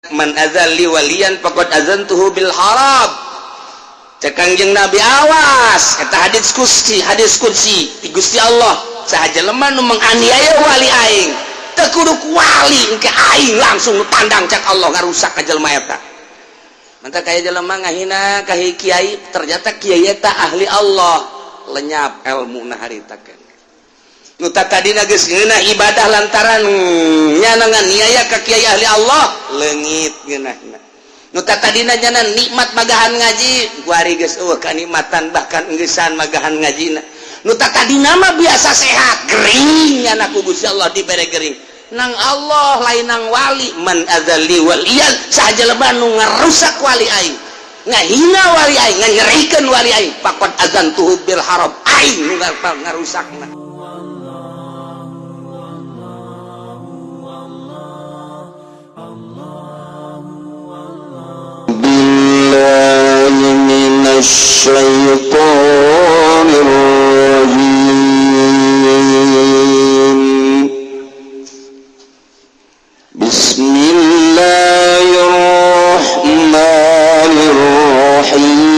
Man adza li waliyan faqad adzantuhu bil harb. Cek Kangjeng Nabi, awas, eta hadis qudsi, hadis qudsi ti Gusti Allah, saha jelema nu menganiaya wali aing, teu kudu ku wali, engke aing langsung nu tandang, cek Allah, ngarusak ka jelema eta. Maka kaya jelema ngahina ka kiai, ternyata kiai eta ahli Allah, lenyap ilmu na harita kan. Nu tadina geus ngeunah ibadah, lantaran nyana nganiaya ka kiai ahli Allah, leungit ngeunahna. Nu tadina nyana nikmat magahan ngaji, kuari geus euweuh kanikmatan, bahkan enggesan magahan ngajina. Nu tadina mah biasa sehat, gering nyana, ku Gusti Allah dibere gering. Nang Allah, lain nang wali. Man adza li waliyan, saha jelema nu ngarusak wali aing, ngahina wali aing, nganyerikeun wali aing, faqad adzantuhu bil harb, aing nu ngarusakna. بالله من الشيطان الرجيم. بسم الله الرحمن الرحيم.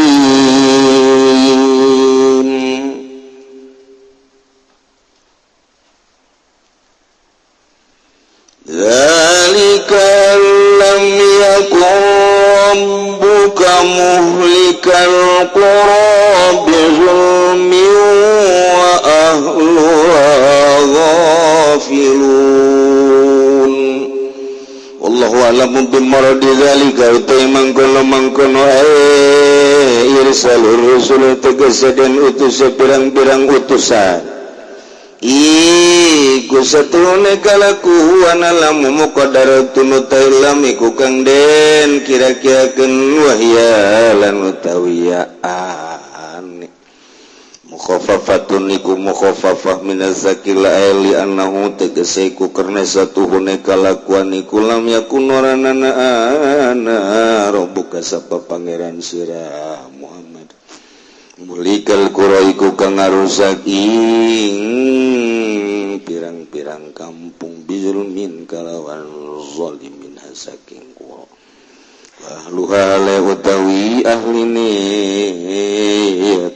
ذلك أن لم يكن ربك مهلك القرى بظلم وأهلها غافلون. والله أعلم بمراد ذلك utai mangkono-mangkono irsalur rusul, tegese den utus pirang-pirang utusan. Iku satune kalaku huwana lamu muqaddaratun utai lam iku kang den kira-kirakeun, wahya lan utawi ane mukhaffafatun iku mukhaffafah minaz zakil li annahu, tegese iku karena satuhune kalakuan iku lam yakun oranana ana rabbuka sapa pangeran sira Muhammad muhlikal qura iku kang ngarusak ing pirang-pirang kampung, bizulmin kalawan zalimin saking qura, ahluha le utawi ahline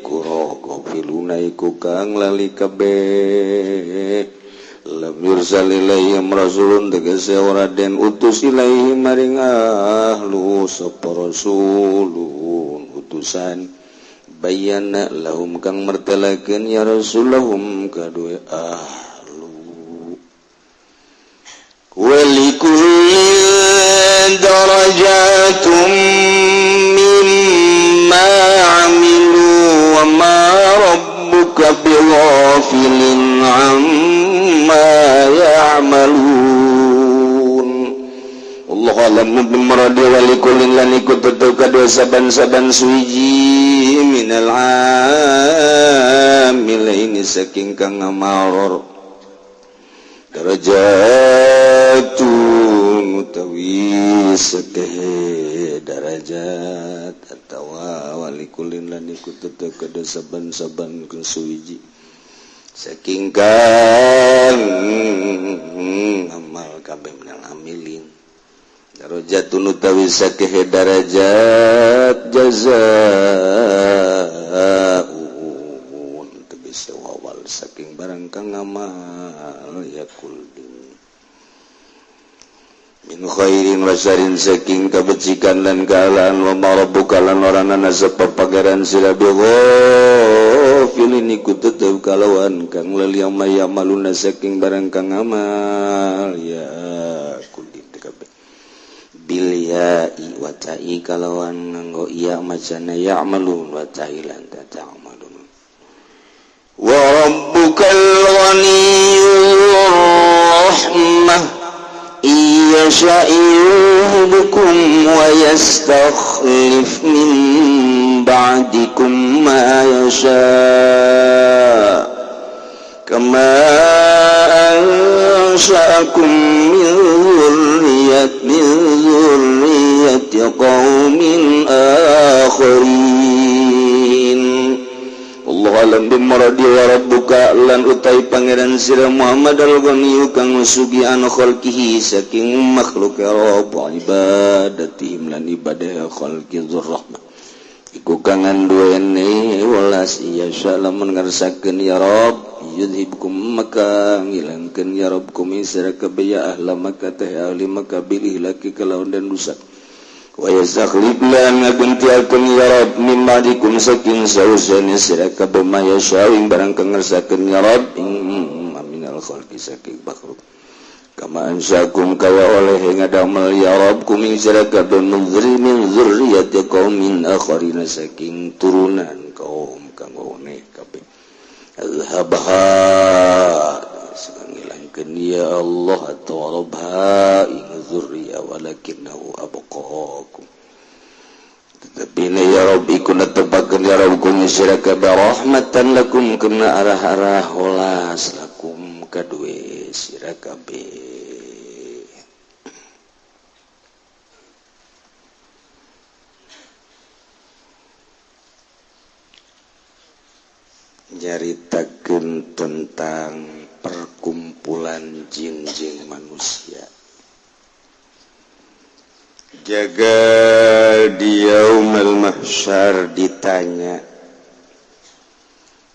qura, ghafiluna iku kang lali kabeh. Lam yursal ilaihim rasulun, tegese ora den utus ilaihim maring ahlu sapa rasulun utusan, bayana lahum kang mertelakeun ya rasulahum kadue ahlu. Walikullin darajatum mimma amilu wa ma rabbuka bighafilin amma ya'malun. Allah alam bimuradi. Walikullin lan iku tetep kadua saban-saban suwiji, minal amilaini saking kang ngamal, darajatun utawi sakehe darajat, atawa walikullin lan iku tetep kadua saban-saban suwiji saking kang amal kabeh, minal amilin darajatun utawi sakehe darajat, jazaun tegese wawal saking barang kang ngamal ya kullin, min khairin wa syarrin saking kabecikan lan kaalaan. Wa ma rabbuka lan ora ana sapa pangeran sira, bighafilin iku tetep kalawan kang lali, amma ya'maluna saking barang kang ngamal ya kullin kabeh, bil ya'i wa ta'i kalawan nganggo iya macana ya'malun, wa ta'i lan ta'malun. Wa rabbukal ghaniyyur rahmah yasha yuhibbukum wa yastakhlif min ba'dikum ma yasha kama ansha'akum min dzurriyyati qaumin akharin. Allah. a'lam bimuradi wa rabbuka lan utai pangeran sira Muhammad al-Ghani kang sugi an khalqihi saking makhluk rabb ibadatihim lan ibadah khalqi dzurrahmah iku kangan duene welas iya lamun ngarsakeun ya Rabb yudhibkum maka ngilangkeun ya Rabbkum sira kabeh ya ahla Makkah teh ahli Makkah bilih laki kalawan dan rusak wa yastakhlif lan ngagantiakeun ya Rabb min ba'dikum saking sausana sira kabeh ma yasha ing barang kang ngersakeun ya Rabb minal khalqi saking makhluk kama ansyakum kaya oleh ngadamel ya Rabb kum ing sira kabeh min zurriyati qaumin akharina saking turunan kaum kang oneh kabeh azhabha ngilangkeun ya Allah atau Rabbha ing zurriya walakinnahu abqaakum tetapi ya Rabbi kuna tepakeun ya Rabbukum sira kabeh rahmatan lakum kana arah-arah holas lakum kadue sira kabeh. Nyaritakeun tentang perkumpulan jin-jin manusia. Jaga di yaumul mahsyar ditanya,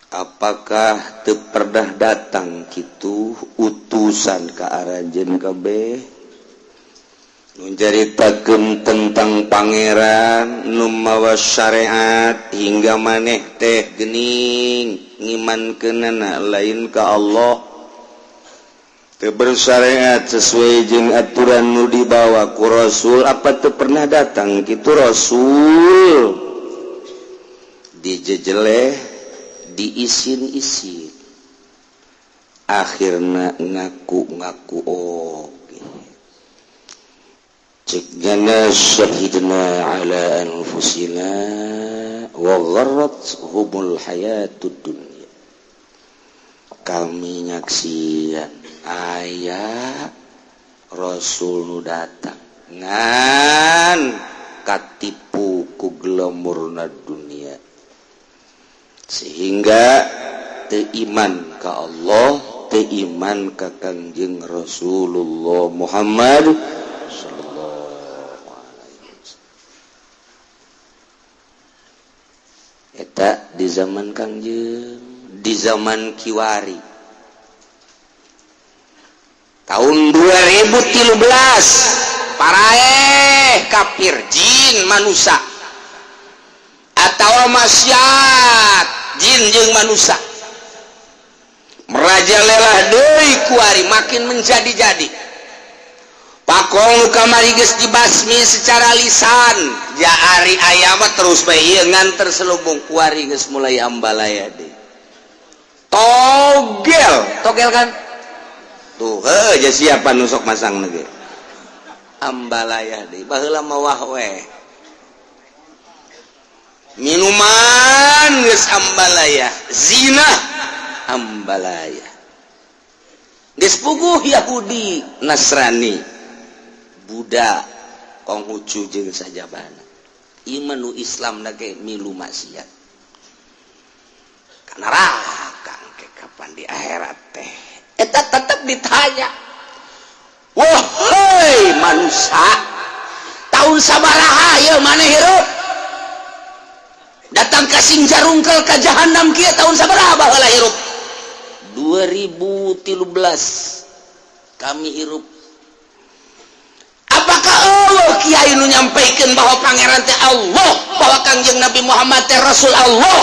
apakah teu pernah datang kitu utusan ka aranjeun kabeh nu nyaritakeun tentang pangeran nu mawa syariat hingga maneh teh geuning ngimankeunana lain ka Allah teu bersyariat sesuai jeung aturan nu dibawa ku Rasul, apa teu pernah datang kitu Rasul dijejeleh diisin-isin akhirna ngaku-ngaku oge cek jana syahidna ala anfusina wa gharrat humul hayatud dunya, kami nyaksian aya Rasul nu datang ngan katipu ku glamurna dunia sehingga teu iman ka Allah, teu iman ka Kangjeng Rasulullah Muhammad sallallahu alaihi wasallam. Eta di zaman Kangjeng, di zaman kiwari tahun 2013 paraeh kafir jin manusia atau masyat jin jeung manusia merajalela deui kuari makin menjadi-jadi. Pakong kamari geus dibasmi secara lisan ja ari aya mah terus bae ieu nganter selubung kuari geus mulai ambalaya deui. Togel, togel kan? Tuh, heuh ja siapa nu sok masang ge. Ambalaya deui baheula mah wah we. Minuman geus ambalaya, zina ambalaya. Geus puguh Yahudi, Nasrani, Buddha, Konghucu jeung sajabana. Ieu mah nu Islam na ge milu maksiat. Ka neraka engke kapan di akhirat teh. Eta tetep ditanya. Wahai manusia, tahun sabaraha ieu maneh hirup? Datang ka Singjarungkel ka jahanam kieu tahun sabaraha baheula hirup? 2013 kami hirup. Apakah Allah kiai nu nyampaikan bahwa pangeran teh Allah, bahwa Kangjeng Nabi Muhammad teh Rasul Allah?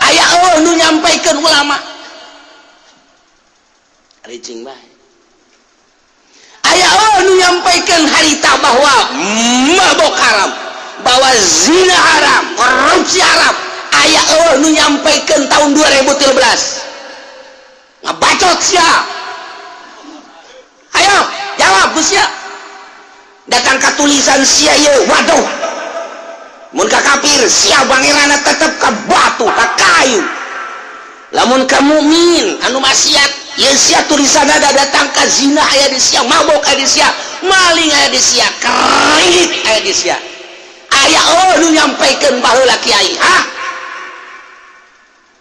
Aya Allah nu nyampaikan ulama. Ricing bae. Aya Allah nu nyampaikan harita bahwa mabok haram, bahwa zina haram, korupsi haram. Aya Allah nu nyampaikan tahun 2013. Ngebacot sia. Ayo jawab sia. Datang ke tulisan sia ieu, waduh. Mun ka kafir sia pangeranna tetep ka batu, ka kayu. Lamun ka mukmin anu maksiat, ieu sia tulisan ada datang ka zina aya di sia, mabok aya di sia, maling aya di sia, kredit aya di sia. Aya Allah nu nyampaikan baheula kiai, hah?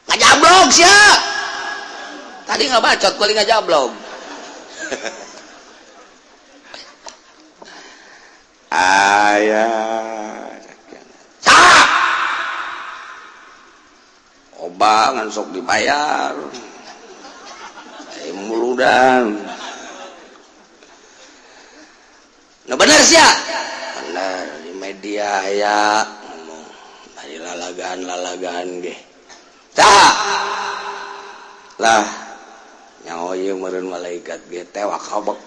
Ngajablog sia. Tadi nggak bacot, kali ngajablog. Aya. Saha? Oba ngan sok dibayar. Muludan. Nah bener sia? Bener di media ya ngomong dari lalagaan-lalagaan ge. Saha? Lah nyaho ieu meureun malaikat ge tewak habek.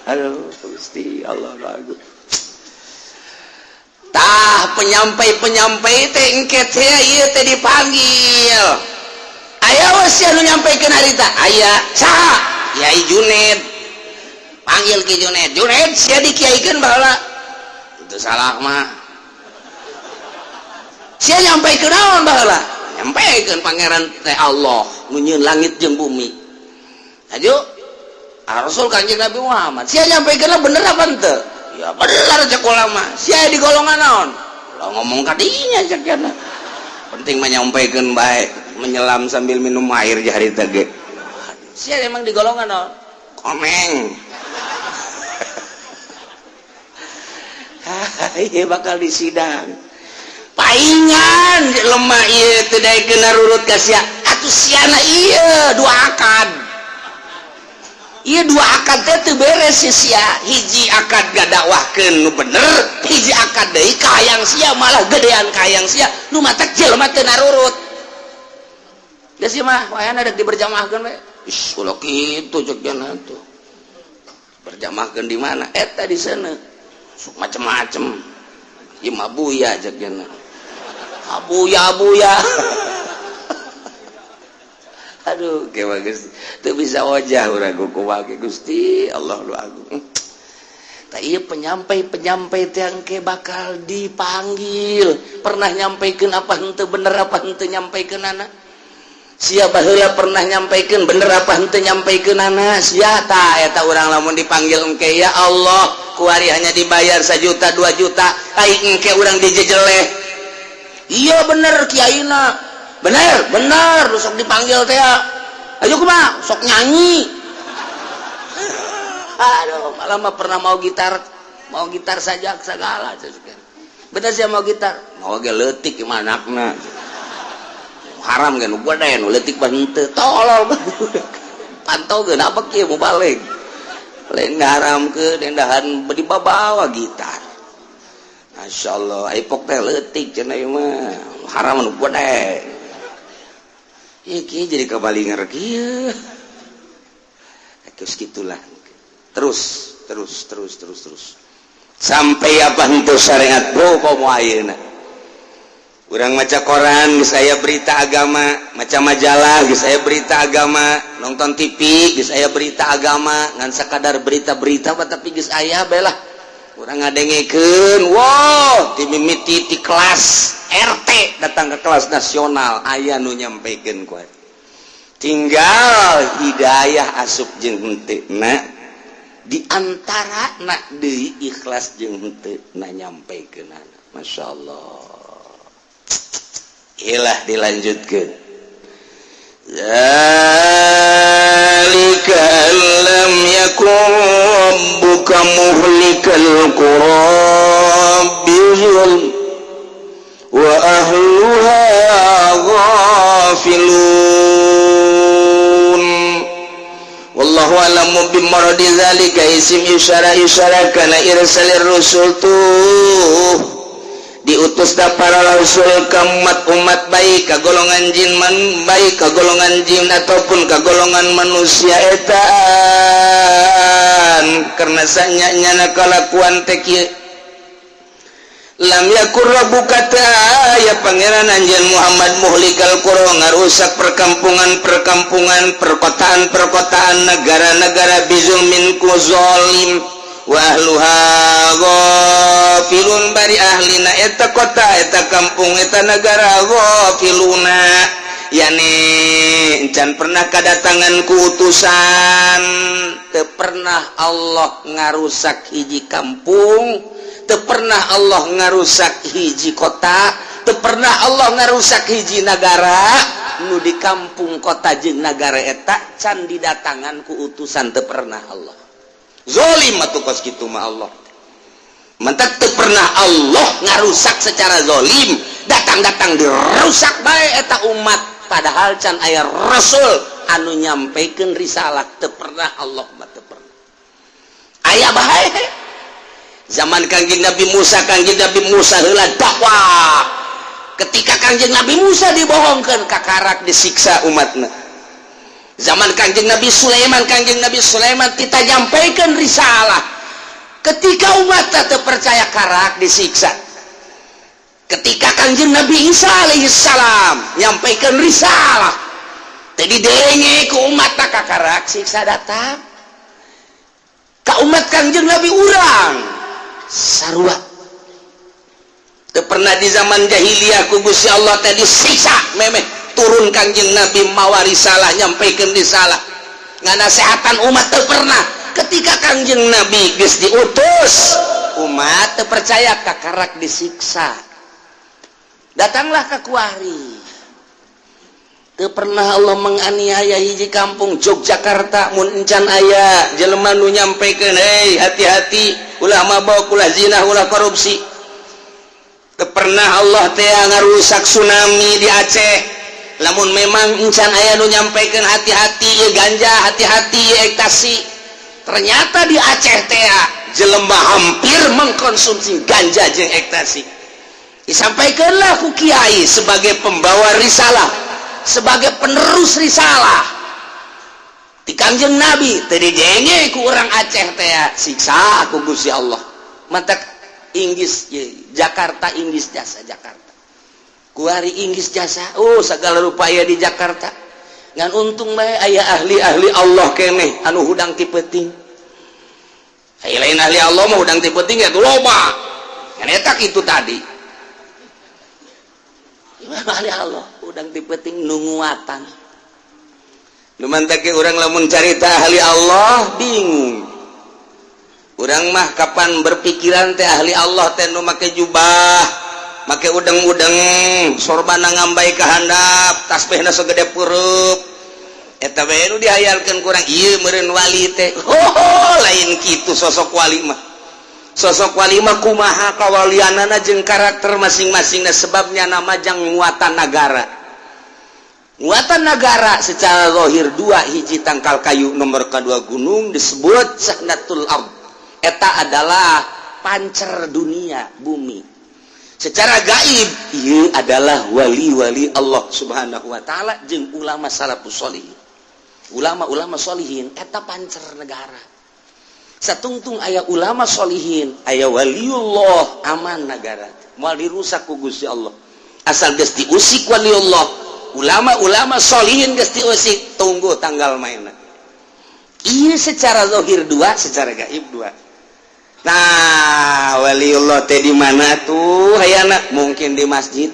Aduh Gusti Allah lagu. Tah penyampai-penyampai teh engke teh ieu teh dipanggil. Aya we sia nu nyampaikeun harita? Aya. Saha? Kiai Juned. Panggil Ki Juned. Juned sia dikiaikeun baheula. Itu salah mah. Sia nyampaikeun naon baheula? Nyampaikeun pangeran teh Allah nu nyieun langit jeung bumi. Aju Rasul Kanjeng Nabi Muhammad. Sia nyampaikeunna bener apa henteu? Ya bener cek ulama. Sia di golongan naon? Lah ngomong kadinya cek cenah. Penting mah nyampaikeun bae, menyelam sambil minum air jari teh ge. Sia emang di golongan naon? Komeng. Ieu bakal disidang. Paingan lemah ieu teu daekeun narurut ka sia. Atuh siana ieu dua akad. Iya dua akad teh teu beres sia. Hiji akad gadakwahkeun nu bener, hiji akad deui kahayang sia malah gedean kahayang sia nu matak jelema teu narurut. Da sia mah wayahna dek diberjamaahkeun we. Ih, ulah kitu cek jana tuh. Berjamaahkeun di mana? Eta di sana. Sok macem-macem. Ieu mah buya cek jana. Abuya abuya. Aduh, kewa Gusti. Teu bisa wajah urang kumaha Gusti Allah lu agung. Tah ieu penyampai-penyampai teh engke bakal dipanggil. Pernah nyampaikeun apa henteu bener apa henteu nyampaikeunana? Sia baheula pernah nyampaikeun bener apa henteu nyampaikeunana? Sia tah eta urang lamun dipanggil engke ya Allah, kuari hanya dibayar 1 juta 2 juta, ai engke urang dijejeleh. Iya bener kiaina. Bener, bener, sok dipanggil teh. Ayo kumaha? Sok nyanyi. Aduh, malah mah pernah mau gitar saja segala. Bener sih mau gitar, mau ge leutik ieu mah anakna. Haram kan gua deh nu leutik mah henteu, tolol. Pantau geun apa kieu mau balik. Lain ngaharamkeun dendahan dibawa gitar. Masya Allah, ipok teh leutik cenah ieu mah. Haram nu gua deh. Iki jadi kebalinger kieu. Terus gitulah. Terus terus terus terus terus. Sampai apa henteu syariat bro komo ayeuna. Urang maca koran geus aya berita agama, maca majalah geus aya berita agama, nonton TV geus aya berita agama, ngan sakadar berita-berita tapi geus aya bae lah. Urang ngadengekeun, wow, ti mimiti ti kelas RT datang ke kelas nasional aya nu nyampaikeun ku. Tinggal hidayah asup jeung henteu na di antara na deui ikhlas jeung henteu na nyampaikeunana. Masyaallah. Ilah dilanjutkeun. Zalika lam yakun rabbuka muhlikal qura bizulm wa ahluha ghafilun. Wallahu a'lamu bimuradi zalika isim isyara isyara kana irsalir rusul tuh diutus da para rasul ka umat-umat baik ka golongan jin man baik ka golongan jin ataupun ka golongan manusia etaan karena sanya-nyana kalakuan teh kieu lam yakur rabbuka ta ya pangeran anjeun Muhammad muhlikal qura ngarusak perkampungan-perkampungan perkotaan-perkotaan negara-negara bizulmin ku zalim wa ahluha ghafilun bari ahlina eta kota eta kampung eta negara ghafiluna yani encan pernah kedatangan kuutusan teu pernah Allah ngarusak hiji kampung, teu pernah Allah ngarusak hiji kota, Teu pernah Allah ngarusak hiji nagara nu di kampung, kota jeung nagara eta can didatangan ku utusan. Teu pernah Allah zolim atuh kos kitu mah. Allah mentak teu pernah Allah ngarusak secara zolim, datang-datang dirusak bae eta umat, padahal can aya rasul anu nyampaikan risalah. Teu pernah Allah mah, teu pernah. Aya bae zaman Kangjeng Nabi Musa. Kangjeng Nabi Musa heula dakwah. Ketika Kangjeng Nabi Musa dibohongkan, kakarak disiksa umatna. Zaman Kangjeng Nabi Sulaiman, Kangjeng Nabi Sulaiman kita nyampaikan risalah, ketika umat tak percaya, karak disiksa. Ketika Kangjeng Nabi Isa alaihissalam nyampaikan risalah, tadi denge ke umat, tak kakarak siksa datang ke umat. Kangjeng Nabi urang sarua. Teu pernah di zaman jahiliyah ku Gusti Allah tadi siksa. Memeh turun Kangjeng Nabi mawa risalah, nyampaikan risalah, nganasehatan umat, teu pernah. Ketika Kangjeng Nabi geus diutus, umat teu percaya, kakarak disiksa. Datanglah ke kuari. Teu pernah Allah menganiaya hiji kampung Yogyakarta mun encan aya jelema nu nyampaikan, "Hei, hati-hati, ulah mabok, ulah zina, ulah korupsi." Teu pernah Allah teh ngarusak tsunami di Aceh lamun memang encan aya nu nyampaikan, "Hati-hati ya ganja, hati-hati ya ekstasi." Ternyata di Aceh teh jelema hampir mengkonsumsi ganja jeung ekstasi. Disampaikanlah ku kiai sebagai pembawa risalah, sebagai penerus risalah di Kangjeng Nabi, teu didenge ku orang Aceh teh, siksa ku Gusti Allah. Mantak Inggris ye, Jakarta Inggris jasa. Jakarta kuari Inggris jasa. Oh, segala rupa aya di Jakarta. Ngan untung bae aya ahli-ahli Allah keneh anu hudang ti peuting. Aya lain ahli Allah mah hudang ti peuting ya loba. Ngan eta kitu tadi. Gimana ahli Allah hudang ti peuting nunguatan. Nu mantak urang lamun carita ahli Allah bingung. Urang mah kapan berpikiran teh ahli Allah teh nu make jubah, make udeng-udeng, sorbana ngambay ka handap, tasbihna segede pureup. Eta bae nu dihayalkeun kurang ieu meureun wali teh. Oh, lain kitu sosok wali mah. Sosok wali mah kumaha kawalianana jeung karakter masing-masingna, sebabnya nama jang muatan nagara. Muatan nagara secara zahir dua: hiji tangkal kayu, nomor kedua gunung, disebut sahnatul ard. Eta adalah pancer dunia bumi. Secara gaib ieu adalah wali-wali Allah Subhanahu wa taala jeung ulama salafus solihin, ulama-ulama solihin. Eta pancer negara. Satungtung aya ulama solihin, aya waliullah, aman negara, moal dirusak ku Gusti Allah. Asal geus diusik waliullah, ulama-ulama solihin geus diusik, tunggu tanggal mainna. Iya, secara zahir dua, secara gaib dua. Nah, waliullah teh di mana tuh hayana? Mungkin di masjid,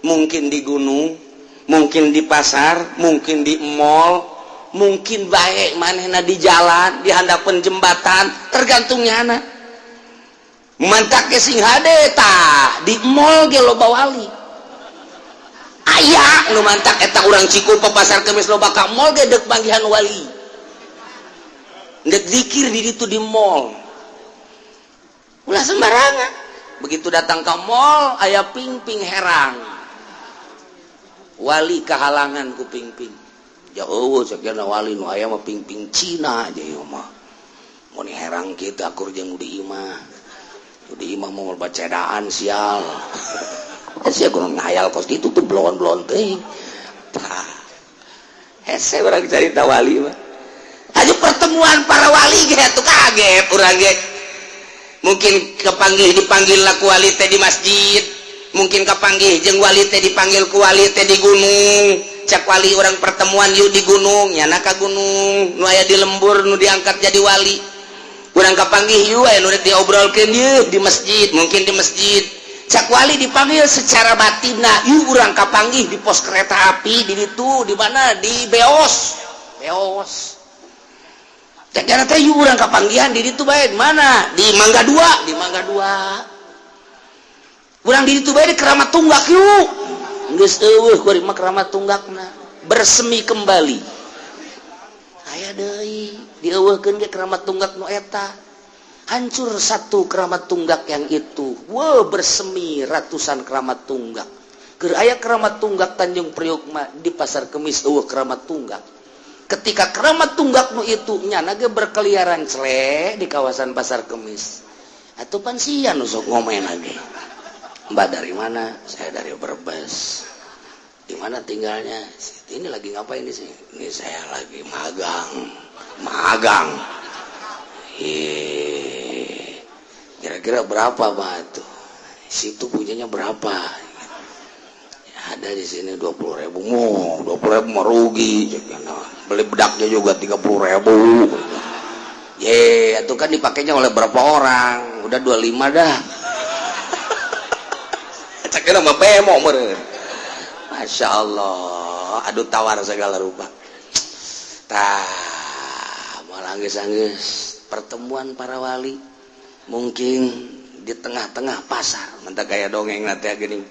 mungkin di gunung, mungkin di pasar, mungkin di mall, mungkin baik manehna di jalan, di handapan jembatan, tergantungnya anak. Mantak sing hade tah di mall ge loba wali. Aya nu mantak eta urang Cikupa, Pasar Kemis, loba ka mall ge deuk panggihan wali, deuk zikir di ditu di mall. Ulah sembarangan. Begitu datang ke mall aya ping-ping herang, wali kehalangan ku ping-ping jauh. Sekian wali nu aya mah ping-ping Cina aja ieu mah. Mun herang kitu akur jeung di imah. Di imah mau bacedaan sial. Sia kudu ngayal kos kitu tuh, blon-blon teuing. Tah. Hese urang carita wali mah. Aja pertemuan para wali ge tuh kaget urang ge. Mungkin kepanggil, dipanggil lah ku wali teh di masjid, mungkin kepanggih jeung wali teh, dipanggil ku wali teh di gunung. Cek wali, "Urang pertemuan yuk di gunung." Nyana ka gunung, nu aya di lembur nu diangkat jadi wali. "Urang kapanggih yuk, aya nu rek diobrolkeun yeuh di masjid." Mungkin di masjid cak wali dipanggil secara batinna, "Yuk, urang kapanggih di pos kereta api di ditu." Di mana? Di Beos. Beos cek jana teh, "Yuk, urang kapanggihan di ditu bae." Mana? Di Mangga Dua. Di Mangga Dua. Kurang di ditu bae di Keramat Tunggak yuk. Geus eueuh kuari mah Keramat Tunggakna, bersemi kembali. Aya deui dieuweuhkeun ge Keramat Tunggak nu eta. Hancur satu Keramat Tunggak yang itu, wow, bersemi ratusan Keramat Tunggak. Keur aya Keramat Tunggak Tanjung Priok mah, di Pasar Kemis eueuh Keramat Tunggak. Ketika Keramat Tunggak nu itu nyana ge berkeliaran cele di kawasan Pasar Kemis atau pan sia nu sok ngomen lagi. "Mbak dari mana?" "Saya dari Brebes." "Di mana tinggalnya?" "Ini lagi ngapain di sini?" "Ini saya lagi magang." "Magang? Heee, kira-kira berapa, Pak, tuh situ punyanya berapa?" "Ada di sini 20 ribu." "Mau 20 ribu mau rugi, beli bedaknya juga 30 ribu." "Ye, itu kan dipakainya oleh berapa orang? Udah 25 dah." Cek mah bemo meureun. Masya Allah, aduh, tawar segala rupa. Tah, moal anggeus-anggeus pertemuan para wali mungkin di tengah-tengah pasar. Mantap kayak dongeng nanti gini.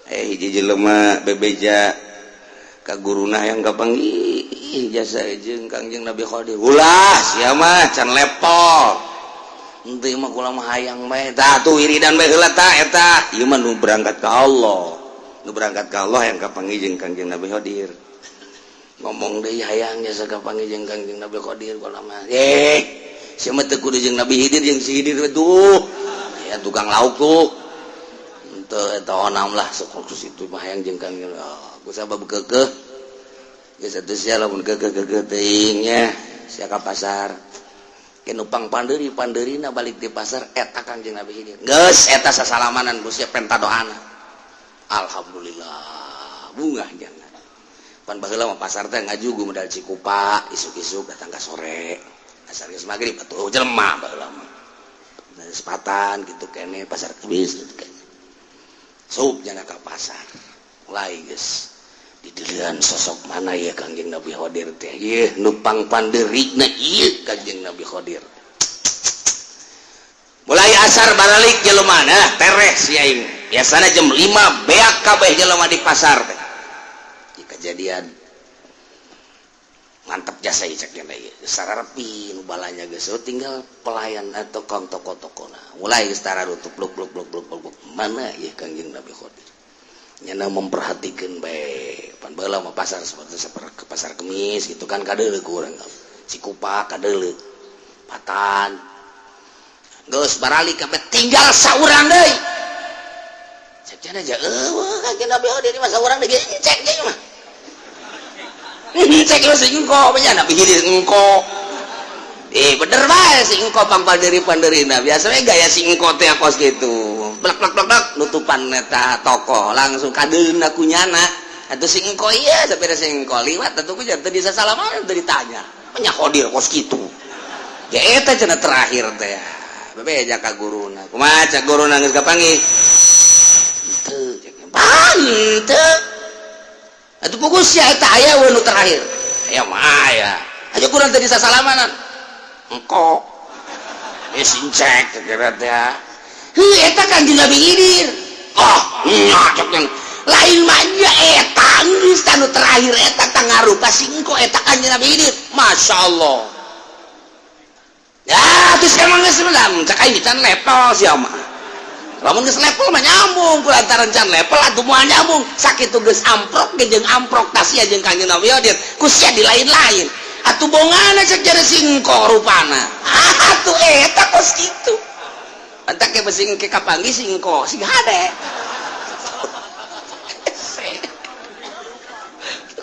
Eh, hiji jelema bebeja ka guruna yang kapanggih jasa jeung Kangjeng Nabi Khadir. "Ulah sia mah can level. Henteu mah, kula mah hayang bae." Tah, tuh wiridan bae heula tah eta. Ieu mah nu berangkat ka Allah. Nu berangkat ka Allah yang kapanggih jeung Kangjeng Nabi Khadir. Ngomong deui, "Hayang jasa kapanggih jeung Kangjeng Nabi Khadir kula mah." "Eh, sia mah teu kudu jeung Nabi Khidir, jeung si Khidir tuh. Ya tukang lauk tuh. Henteu eta onam lah sok itu mah hayang jeung Kangjeng." Oh, ku sabab keukeuh. Geus atuh sia lamun keukeuh-keukeuh teuing nya sia ka pasar. Ke nupang pandeuri pandeurina balik di pasar eta Kangjeng Nabi Khidir. Geus eta sasalamanan ku sia penta doana. Alhamdulillah, bungah jangan. Pan baheula mah pasar teh ngajugu modal Cikupa, isuk-isuk datang ka sore. Asar geus magrib atuh jelema baheula mah. Sepatan gitu kene Pasar Kemis gitu kene. Sup jana ka pasar. Mulai geus didilian sosok mana ya Kangjeng Nabi Khadir teh? Ieu nupang pandeurina ieu Kangjeng Nabi Khadir. Mulai asar baralik jelema nah tereh si aing. Biasana jam 5 beak kabeh jelema di pasar teh. Di kejadian mantap jasa cek ieu. Sararepi nu balanya geus tinggal pelayan atau kong toko-tokona. Mulai geus tararutup bluk bluk bluk bluk bluk. Mana ieu Kangjeng Nabi Khadir? Nyana memperhatikan bae. Pan baheula mah pasar seperti ke Pasar Kemis gitu kan kadeuleu ku urang. Cikupa kadeuleu. Patan. Geus baralik kabeh tinggal saurang deui. Cek cenah aja eueuh Kangjeng Nabi Khadir mah saurang deui cek deui mah. Cek lu si engko nya Nabi Khidir engko. Eh, bener bae si engko pang panderi panderina. Biasanya gaya si engko teh kos gitu. Blak blak blak blak nutupan eta toko langsung kadeuna ku nyana. Atuh si engko iya sampai si engko liwat atuh ku teu bisa salaman teu ditanya. Nya Khodir kos kitu. Ya eta cenah terakhir teh. Bebeja ka guruna. Kumaha cak guruna, geus kapanggih? Henteu. Pan henteu. Atuh pugus sia eta aya we nu terakhir. Aya mah aya. Aja kurang tadi sasalamanan. Engko. Eh, sincek kira teh. Heuh, eta Kanjeng Nabi Khidir. Oh, nya cek yang lain mah nya eta geus anu terakhir eta tangarupa si engko eta Kanjeng Nabi Khidir. Masya Allah. Ya, terus emang geus bilang, cek aing can level sia mah. Lamun geus level mah nyambung, ku lantaran can level atuh moal nyambung. Sakitu geus amprok ge jeung amprok tasia jeung Kanjeng Nabi Khidir. Ku sia di lain-lain. Atuh bongana cek jare si engko rupana. Ah, atuh eta kos kitu. Entak ke besi engke kapanggih si engko sing hade.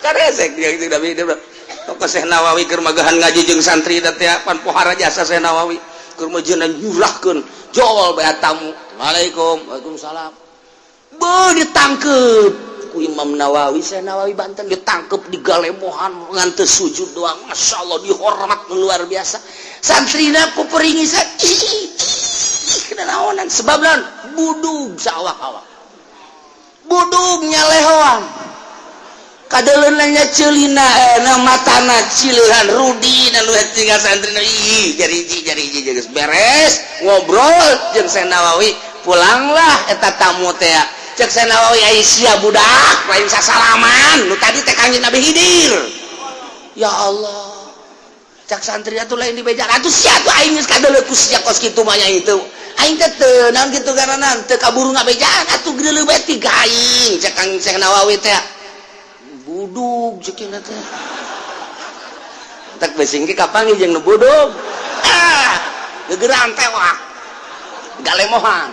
Kan resek dia jeung Nabi Khidir. Toko Syekh Nawawi keur magahan ngaji jeung santri teh pan pohara jasa Syekh Nawawi keur meujeunan nyurahkeun jol bae tamu. Waalaikum, waalaikumsalam. Beuh, ditangkep ku Imam Nawawi, Syekh Nawawi Banten ditangkep di galemohan ngan teu sujud doang. Masya Allah, dihormat luar biasa. Santrina ku peringisan ih ih kena naonan sebab naon budug saawak-awak. Budug nyalehoan. Kadeleunanya ceulina eh, matana cileuhan rudi na lu tinggal santrina ih jariji jariji geus beres ngobrol jeung Syekh Nawawi. Pulanglah eta tamu teh. Cek Syekh Nawawi, ai sia budak lain sasalaman, nu tadi teh Kanjeng Nabi Hidir. Ya Allah, cak santri atuh lain dibeja atuh sia tuh, aing geus kadeuleu ku sia kos kitu mah nya. Itu aing teh teu naon kitu garanan teu kaburu ngabejaan atuh, geuleuh bae tiga aing. Cek Kang Syekh Nawawi teh, budug cek teh, tak besing ge kapanggih jeung nu budug, ah gegeran tewak galemohan.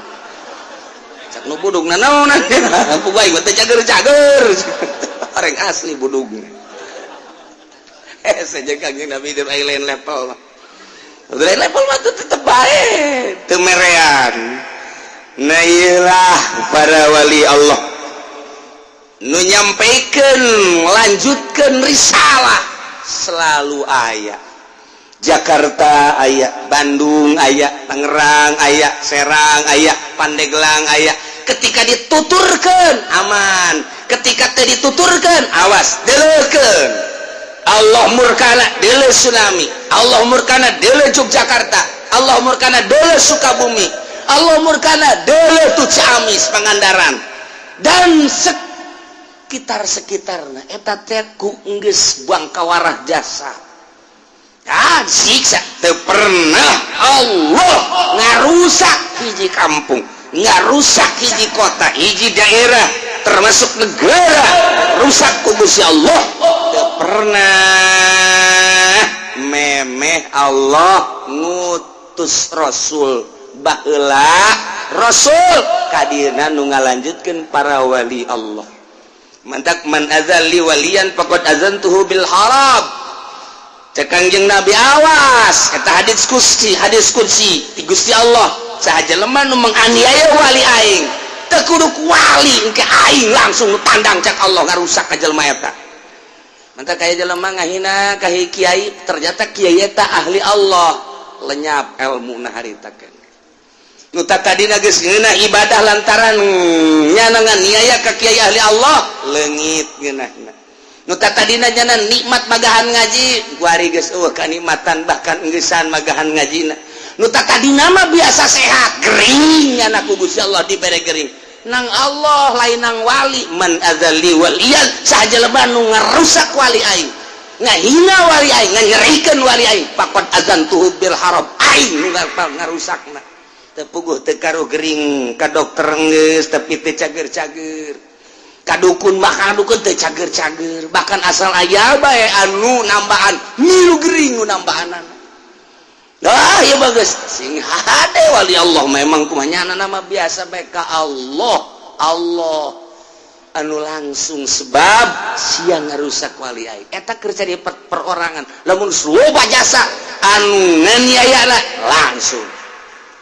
Cak nu budug, nanaonan puguh aing mah teu cager-cager, orang asli budug. Eh, saja Kanjeng Nabi di lain level mah, lain level mah tuh tetep bae teu merean. Nah, iyalah para wali Allah nu nyampaikan, lanjutkan risalah, selalu aya. Jakarta aya, Bandung aya, Tangerang aya, Serang aya, Pandeglang aya. Ketika dituturkan aman, ketika teu dituturkan awas, deleukeun. Allah murkana deuleu tsunami, Allah murkana deuleu Yogyakarta, Allah murkana deuleu Sukabumi, Allah murkana deuleu tuh Ciamis, Pangandaran, dan sekitar-sekitarna. Eta teh ku geus bangkawarah jasa. Ah, siksa. Teu pernah Allah ngarusak hiji kampung, ngarusak hiji kota, hiji daerah, termasuk negara rusak ku Gusti Allah teu pernah. Memeh Allah ngutus Rasul baheula, Rasul kadieuna nu ngalanjutkeun para wali Allah. Mantak man adzali waliyan faqad azantuhu bil harab. Cek Kangjeng Nabi, awas, eta hadis qudsi, hadis qudsi ti Gusti Allah, saha jelema nu menganiaya wali aing, teu kudu ku wali, engke aing langsung nu tandang, cek Allah, ngarusak ka jelema eta. Mantak kaya jelema ngahina ka kiai, ternyata kiai eta ahli Allah, lenyap ilmu na harita kan. Nu tadina geus ngeunah ibadah, lantaran nyana nganiaya ka kiai ahli Allah, leungit ngeunahna. Nu tadina nyana nikmat magahan ngaji, kuari geus eueuh kanikmatan, bahkan engeusan magahan ngajina. Nu tadina mah biasa sehat, gering nyana, ku Gusti Allah dibere gering. Nang Allah, lain nang wali. Man adzali waliyan, saha jelema nu ngarusak wali aing, ngahina wali aing, nganyerikeun wali aing, faqad azantuhu bil harab, aing nu ngarusakna. Teu puguh teu karuh gering, ka dokter geus tapi teu cager-cager, ka dukun, bahkan dukun teu cager-cager, bahkan asal aya bae anu nambahan milu gering nu nambahanana. Ah ya, bagus sing hade wali Allah memang kumanya nama biasa bae ka Allah. Allah anu langsung, sebab sia ngarusak wali aing. Eta keur di perorangan. Lamun loba jasa anu nganiayana, langsung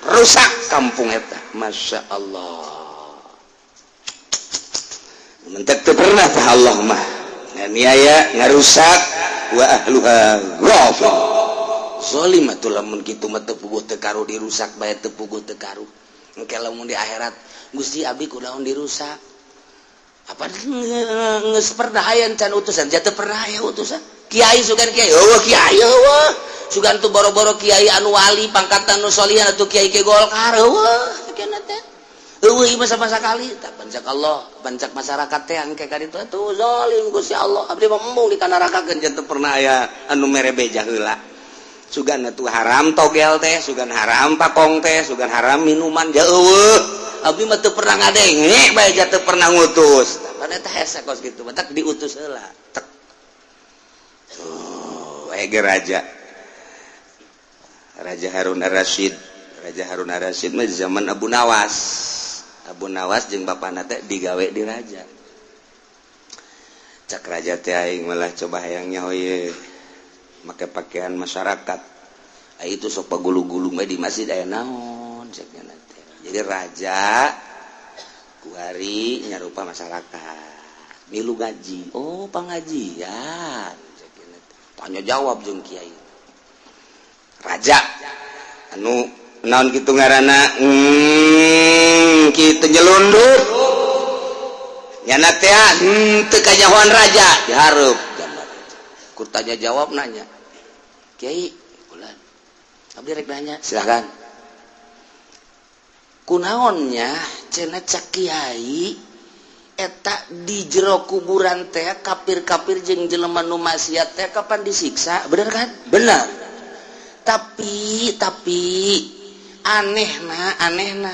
rusak kampung eta. Masya Allah, mentek teu pernah tah Allah mah nganiaya, ngarusak wa ahluha ghafil zalim. Atuh lamun kitu mah teu puguh teu karuh dirusak bae, teu puguh teu karuh. Engke lamun di akhirat, Gusti, abdi kunaon dirusak? Apa geus pernah aya can utusan? Jatuh pernah aya utusan kiai, sugan kiai eueuh, kiai eueuh, sugan tuh boro-boro kiai anu wali pangkatan nu solihan atuh kiai ke Golkar eueuh cenah teh eueuh ieu mah sama sakali. Tak pancak Allah, pancak masyarakat teh engke ka ditu atuh zalim Gusti Allah, abdi mah embung dikanarakakeun. Janten pernah aya anu mere beja heula, sugan atuh haram togel teh, sugan haram pakong teh, sugan haram minuman ja eueuh, abdi mah teu pernah ngadenge bae, teu pernah ngutus. Pada teh hese kos kitu, batak diutus heula tek. Tuh ege raja, Raja Harun Ar-Rasyid. Raja Harun Ar-Rasyid mah zaman Abu Nawas. Abu Nawas jeung bapana teh digawe di raja. Cak raja teh, aing malah coba hayangnya ye make pakaian masyarakat. Ah, itu sok pagulu-gulu mah di masjid aya naon cek teh. Jadi raja kuari nyarupa masyarakat, milu ngaji. Oh, pengajian, tanya jawab jeung kiai. Raja anu naon gitu ngaranna, kitu nyelundup nyana teh teu kanyahoan raja dihareup gambar ku tanya jawab. Nanya, "Kiai, bulan abdi rek nanya." "Silakan." Kunaonnya cenah cak kiai eta di jero kuburan teh kafir-kafir jeung jelema nu maksiat teh kapan disiksa, bener kan? Bener. Tapi anehna anehna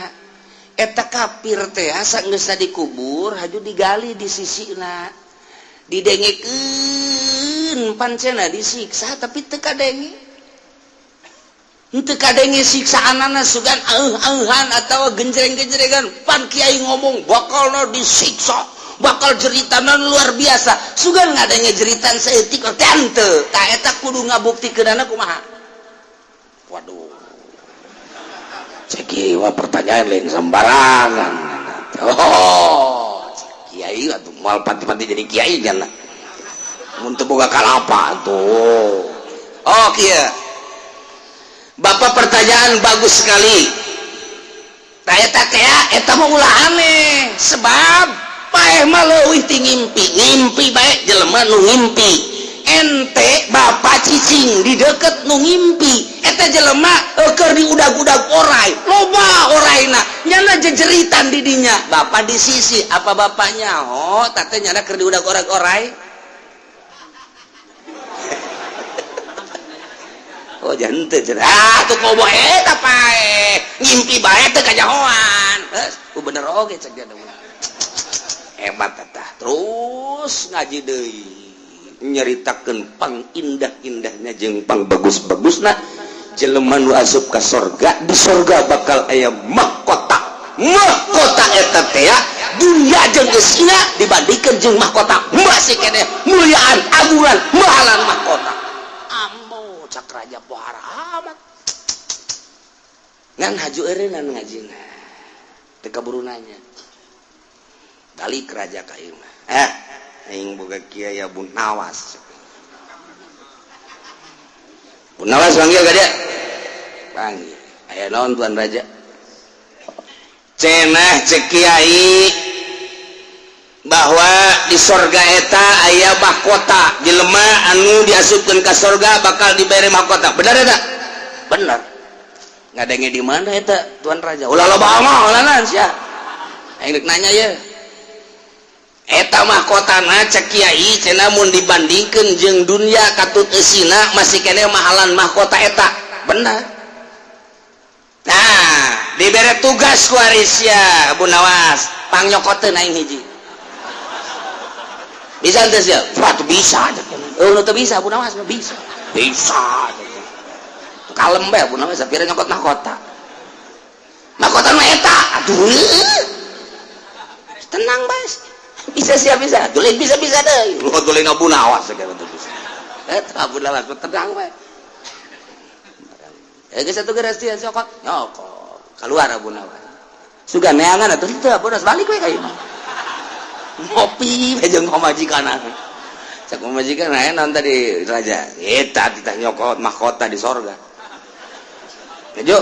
eta kafir teh asa geus dikubur haju digali di sisina, didengekeun pancena disiksa, tapi teu kadenge, teu kadenge siksaanana, sugan auh-auhan atau genjreng-genjrengan. Pan kiai ngomong bakal disiksa, bakal jeritanan luar biasa, sugan ngadenge jeritan saeutik teh henteu. Tah, eta kudu ngabuktikeunana kumaha? Waduh, cek wah, pertanyaan lain sembarangan. Oh, kiai atuh moal panti-panti jadi kiai kan mun teu boga kalapa tuh. Oh, kieu Bapak, pertanyaan bagus sekali. Tah, eta teh eta mah ulah aneh, sebab paeh mah leuwih ti ngimpi. Ngimpi bae jelema nu ngimpi, ente bapak cicing di deket nu ngimpi, eta jelema keur diudag-udag orai, loba oraina, nyana jejeritan di dinya, bapak di sisi, apa bapaknya? Oh, tate nyana keur diudag orai-orai. Oh, jangan ah tuh, komo eta pae ngimpi bae teu kajahoan. Geus bener oge cek dia, hebat eta. Terus ngaji deui, nyeritakeun pang indah-indahnya jeung pang bagus-bagusna jelema nu asup ka sorga. Di sorga bakal aya mahkota. Mahkota eta teh dunia jeung eusina dibandingkeun jeung mahkota masih keneh muliaan, agungan, mahalan mahkota. Ambo, cak raja, pohara amat ngan haju eureunnan ngajina, teu kaburu nanya. Balik raja ka imah, "Eh, aing boga kiai Abu Nawas." "Abu Nawas, panggil ka dia." Panggil. "Aya naon, tuan raja?" "Cenah cek kiai bahwa di sorga eta aya mahkota, jelema anu diasupkeun ka sorga bakal diberi mahkota, benar eta?" "Benar." "Ngadenge di mana eta, tuan raja?" "Ulah loba omong, ulah sia, aing rek nanya ye. Eta mahkotana cek kiai cenah mun dibandingkeun jeung dunia katut eusina masih keneh mahalan mahkota eta, benar?" Nah, dibere tugas ku Arisya Abu Nawas, "Pangnyokoteun aing hiji, bisa henteu sia?" "Wah, tuh bisa." "Oh, nu teu bisa Abu Nawas mah bisa." "Bisa." Kalem bae Abu Nawas, sapira nyokot mahkota. Mahkota nu eta atuh. Tenang bae, bisa siap, bisa tulis, bisa, bisa deh lu tulis. Abu Nawas segala tuh bisa. Eta Abu Nawas tenang bae. Eh, geus atuh, geus sia cokot, nyokot, keluar Abu Nawas. Sugan neangan atuh teu, Abu Nawas balik we ka imah, ngopi we jeung pamajikan. Cak pamajikan, "Aya naon tadi, raja?" "Eta titah nyokot mahkota di sorga." "Kejo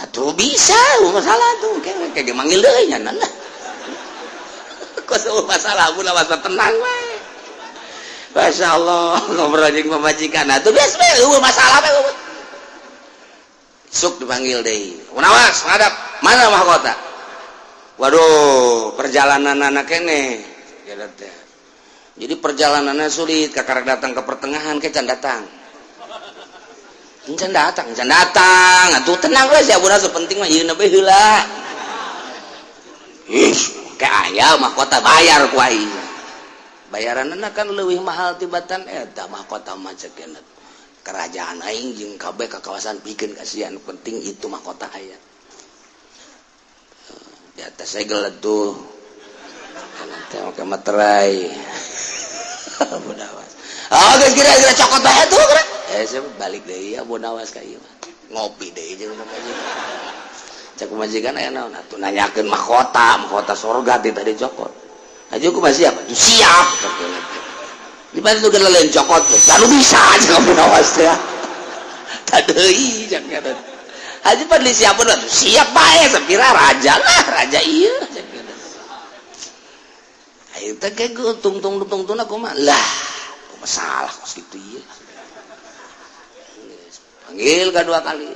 atuh, bisa masalah tuh, kayak kayak manggil deui nya." Nah, kok semua masalah Abu Nawas tenang we. Masya Allah, ngobrol jeung pamajikan atuh biasa we, eueuh masalah we. Sok dipanggil deui. "Nawas, menghadap. Mana mahkota?" "Waduh, perjalanan anak kene ya teh. Jadi perjalanannya sulit, kakak datang ke pertengahan ke can datang. Can datang, can datang." "Atuh tenang we sia, Abu, penting mah ieu bae heula." "Ih, kayak aya mahkota, bayar ku aing." "Bayaranna kan leuwih mahal tibatan eta mahkota mah," cek "kerajaan aing jeung kabeh ka kawasan pikeun kasihan, penting itu mahkota aya di atas segel tuh." Nanti make materai Abu Nawas. Oh, geus, kira-kira cokot bae tuh kira. Eh, saya balik deui Abu Nawas ka ieu mah. Ngopi deui jeung pamajikan. Cek pamajikan, "Aya naon atuh?" "Nanyakeun mahkota, mahkota sorga ti tadi cokot." "Aja kumaha, siap?" "Atuh siap." Di mana tuh lain cokot tuh. Lalu bisa aja Abu Nawas teh. Tadi cek kata. Haji Padli siap atuh siap bae, sapira raja lah, raja ieu cek kata. Ayo teh kayak tung tung tung tung aku mah lah, kumaha salah kos kitu ieu. Panggil kedua kali.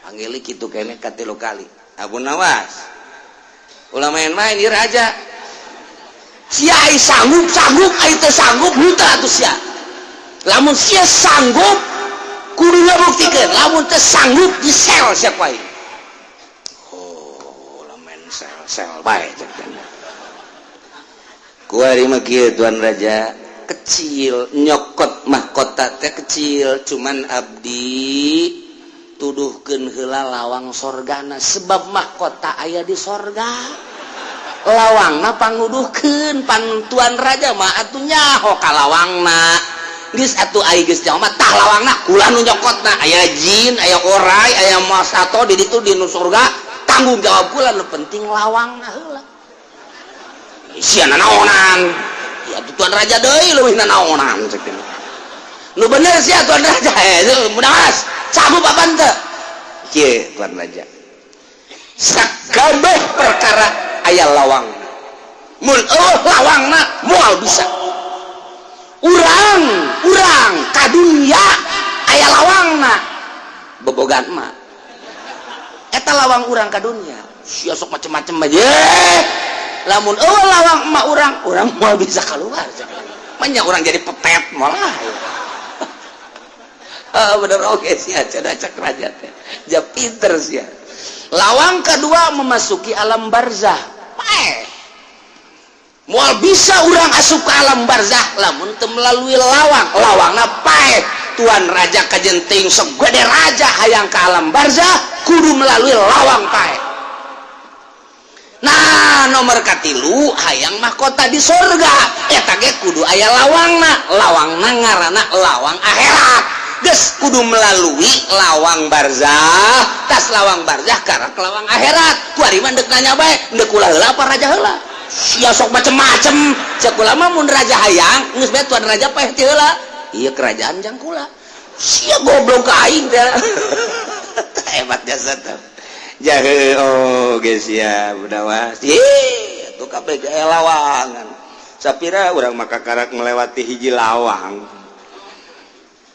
Panggil kitu kene katilu kali. Abu Nawas, ulah main-main ieu raja. Sia ai sanggup sanggup, ai teu sanggup henteu atuh sia. Lamun sia sanggup, kudu ngabuktikeun. Lamun teu sanggup, di sel sia ku aing. Oh, ulah main sel-sel bae cek. Kuari mah kieu, Tuan Raja, kecil nyokot mahkota teh kecil, cuman abdi tuduhkeun heula lawang sorgana, sebab mahkota aya di sorga, lawangna panguduhkeun. Pan Tuan Raja mah atuh nyaho ka lawangna. Geus atuh, ai geus nyaho mah, tah lawangna kula nu nyokotna. Aya jin, aya orai, aya masato di ditu di nu surga, tanggung jawab kula. Nu penting lawangna heula. Sia nanaonan ya, Tuan Raja deui leuwih nanaonan cek teh. Nu bener sia, Tuan Raja. Eh, mudah sanggup apa teu? Kieu, Tuan Raja, sakabeh perkara aya lawang. Mun euweuh lawangna, moal bisa. Urang urang ka dunya aya lawangna, bobogan mah eta lawang urang ka dunya. Sia sok macem-macem aja. Lamun euweuh lawang emak urang, urang moal bisa keluar. Banyak orang jadi pepet malah. Ah, bener oke sih, cenah cek raja teh. Ja pinter sih. Lawang kedua memasuki alam barzah. Paeh. Moal bisa urang asup ke alam barzah lamun teu melalui lawang. Lawangna paeh. Tuan Raja kajenting segede raja hayang ke alam barzah kudu melalui lawang paeh. Nah, nomor katilu, hayang mahkota di surga, eta ge kudu aya lawangna. Lawangna ngaranna lawang akhirat. Geus kudu melalui lawang barzah, tas lawang barzah karak lawang akhirat. Kuari mah deuk nanya bae, deuk kula heula apa raja heula? Sia sok macem-macem. Cek kula mah, mun raja hayang, geus bae Tuan Raja paeh ti heula. Ieu kerajaan jang kula. Sia goblok ka aing teh. Hebat jasa teh. Jahe, oh geus ya budawas. Ih, tuh kabeh ge lawangan. Sapira urang maka karak melewati hiji lawang.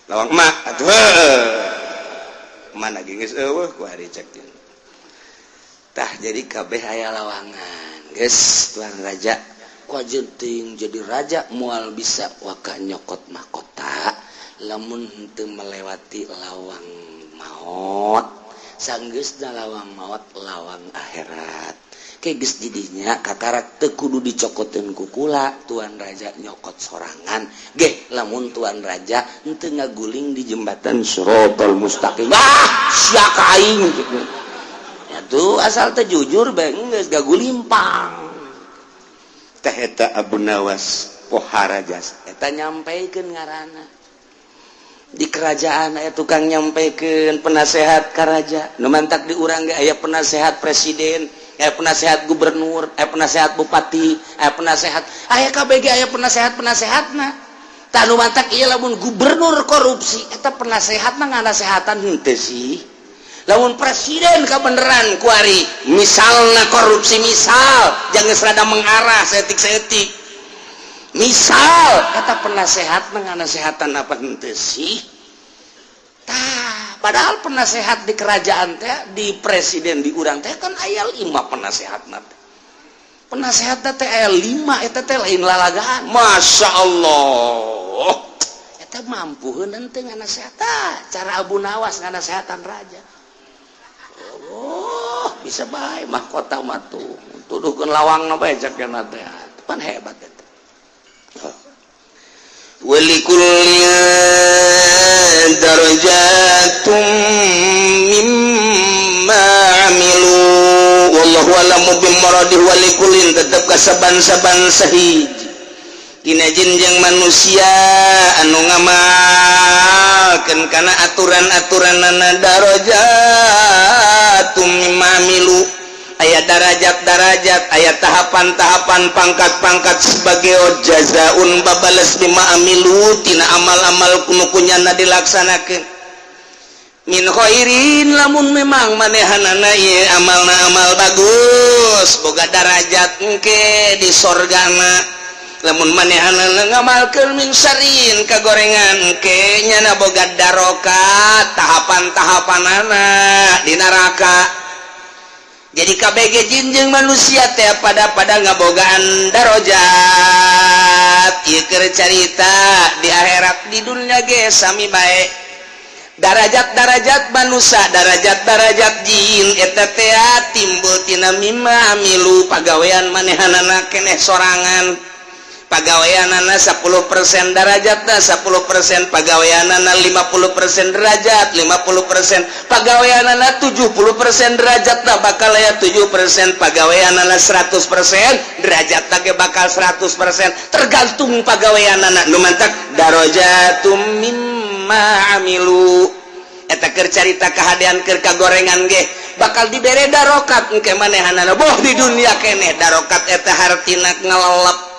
Lawang emak atuh. Mana ge geus euweuh ku ari cek. Tah, jadi kabeh aya lawangan. Geus, Tuan Raja, ku jenting jadi raja moal bisa waka nyokot mahkota lamun henteu melewati lawang maut. Sanggeusna lawang maut, lawang akhirat. Ke geus didinya kakarak teu kudu dicokoteun ku kula, Tuan Raja nyokot sorangan ge lamun Tuan Raja henteu ngaguling di jembatan Siratal Mustaqim. Ah, sia ka aing gitu. Ya tuh, asal teh jujur bae geus gagulimpang teh. Eta Abu Nawas pohara jasa eta nyampaikan ngaranna di kerajaan aya tukang nyampaikan, penasehat ka raja. Nu mantak di urang ge aya penasehat presiden, aya penasehat gubernur, aya penasehat bupati, aya penasehat, aya KBG, aya penasehat penasehatna. Tah, nu mantak ieu lamun gubernur korupsi, eta penasehatna nganasehatan henteu sih? Lamun presiden kebeneran kuari misalna korupsi, misal jangan serada mengarah seetik-seetik, misal kata penasehat nganasehatan apa henteu sih? Tah, padahal penasehat di kerajaan teh, di presiden di urang teh kan aya lima penasehat teh. Penasehat teh aya lima, eta teh lain lalagaan. Masya Allah, eta mampu henteu nganasehat? Cara Abu Nawas nganasehatan raja. Oh, bisa bae mahkota mah tuh tuduhkeun lawang bae cek teh. Pan hebat eta. ولكل درجات مما عملوا والله أعلم بمراده. ولكل tetep kasaban-saban sahiji dina jin jeung manusia anu ngamalkeun kana aturan-aturanana, درجات مما عملوا aya darajat-darajat, aya tahapan-tahapan, pangkat-pangkat sebagai جزاء babales بما عملوا tina amal-amal nu ku nyana dilaksanakeun. من خير lamun memang manehanana ieu amalna amal bagus, boga darajat engke di sorgana. Lamun manehanana ngamalkeun من شر kagorengan, engke nyana boga darokat, tahapan-tahapanana di neraka. Jadi KBG jin jeung manusia teh pada pada ngabogaan darajat. Ieu keur carita di akhirat. Di dunia ge sami bae, darajat-darajat manusia, darajat-darajat jin eta teh timbul tina mimma amilu, pagawean manehanana keneh sorangan. Pagaweanana 10% darajatna 10%, pagaweanana 50% derajat 50%, pagaweanana 70% derajatna bakal aya 7%, pagaweanana 100% derajatna ge bakal 100%, tergantung pagaweanana. Nu mantak darajatum mimma amilu. Eta keur carita kahadean. Keur kagorengan ge bakal dibere darokat engke manehanana, boh di dunia keneh. Darokat eta hartina ngelelep,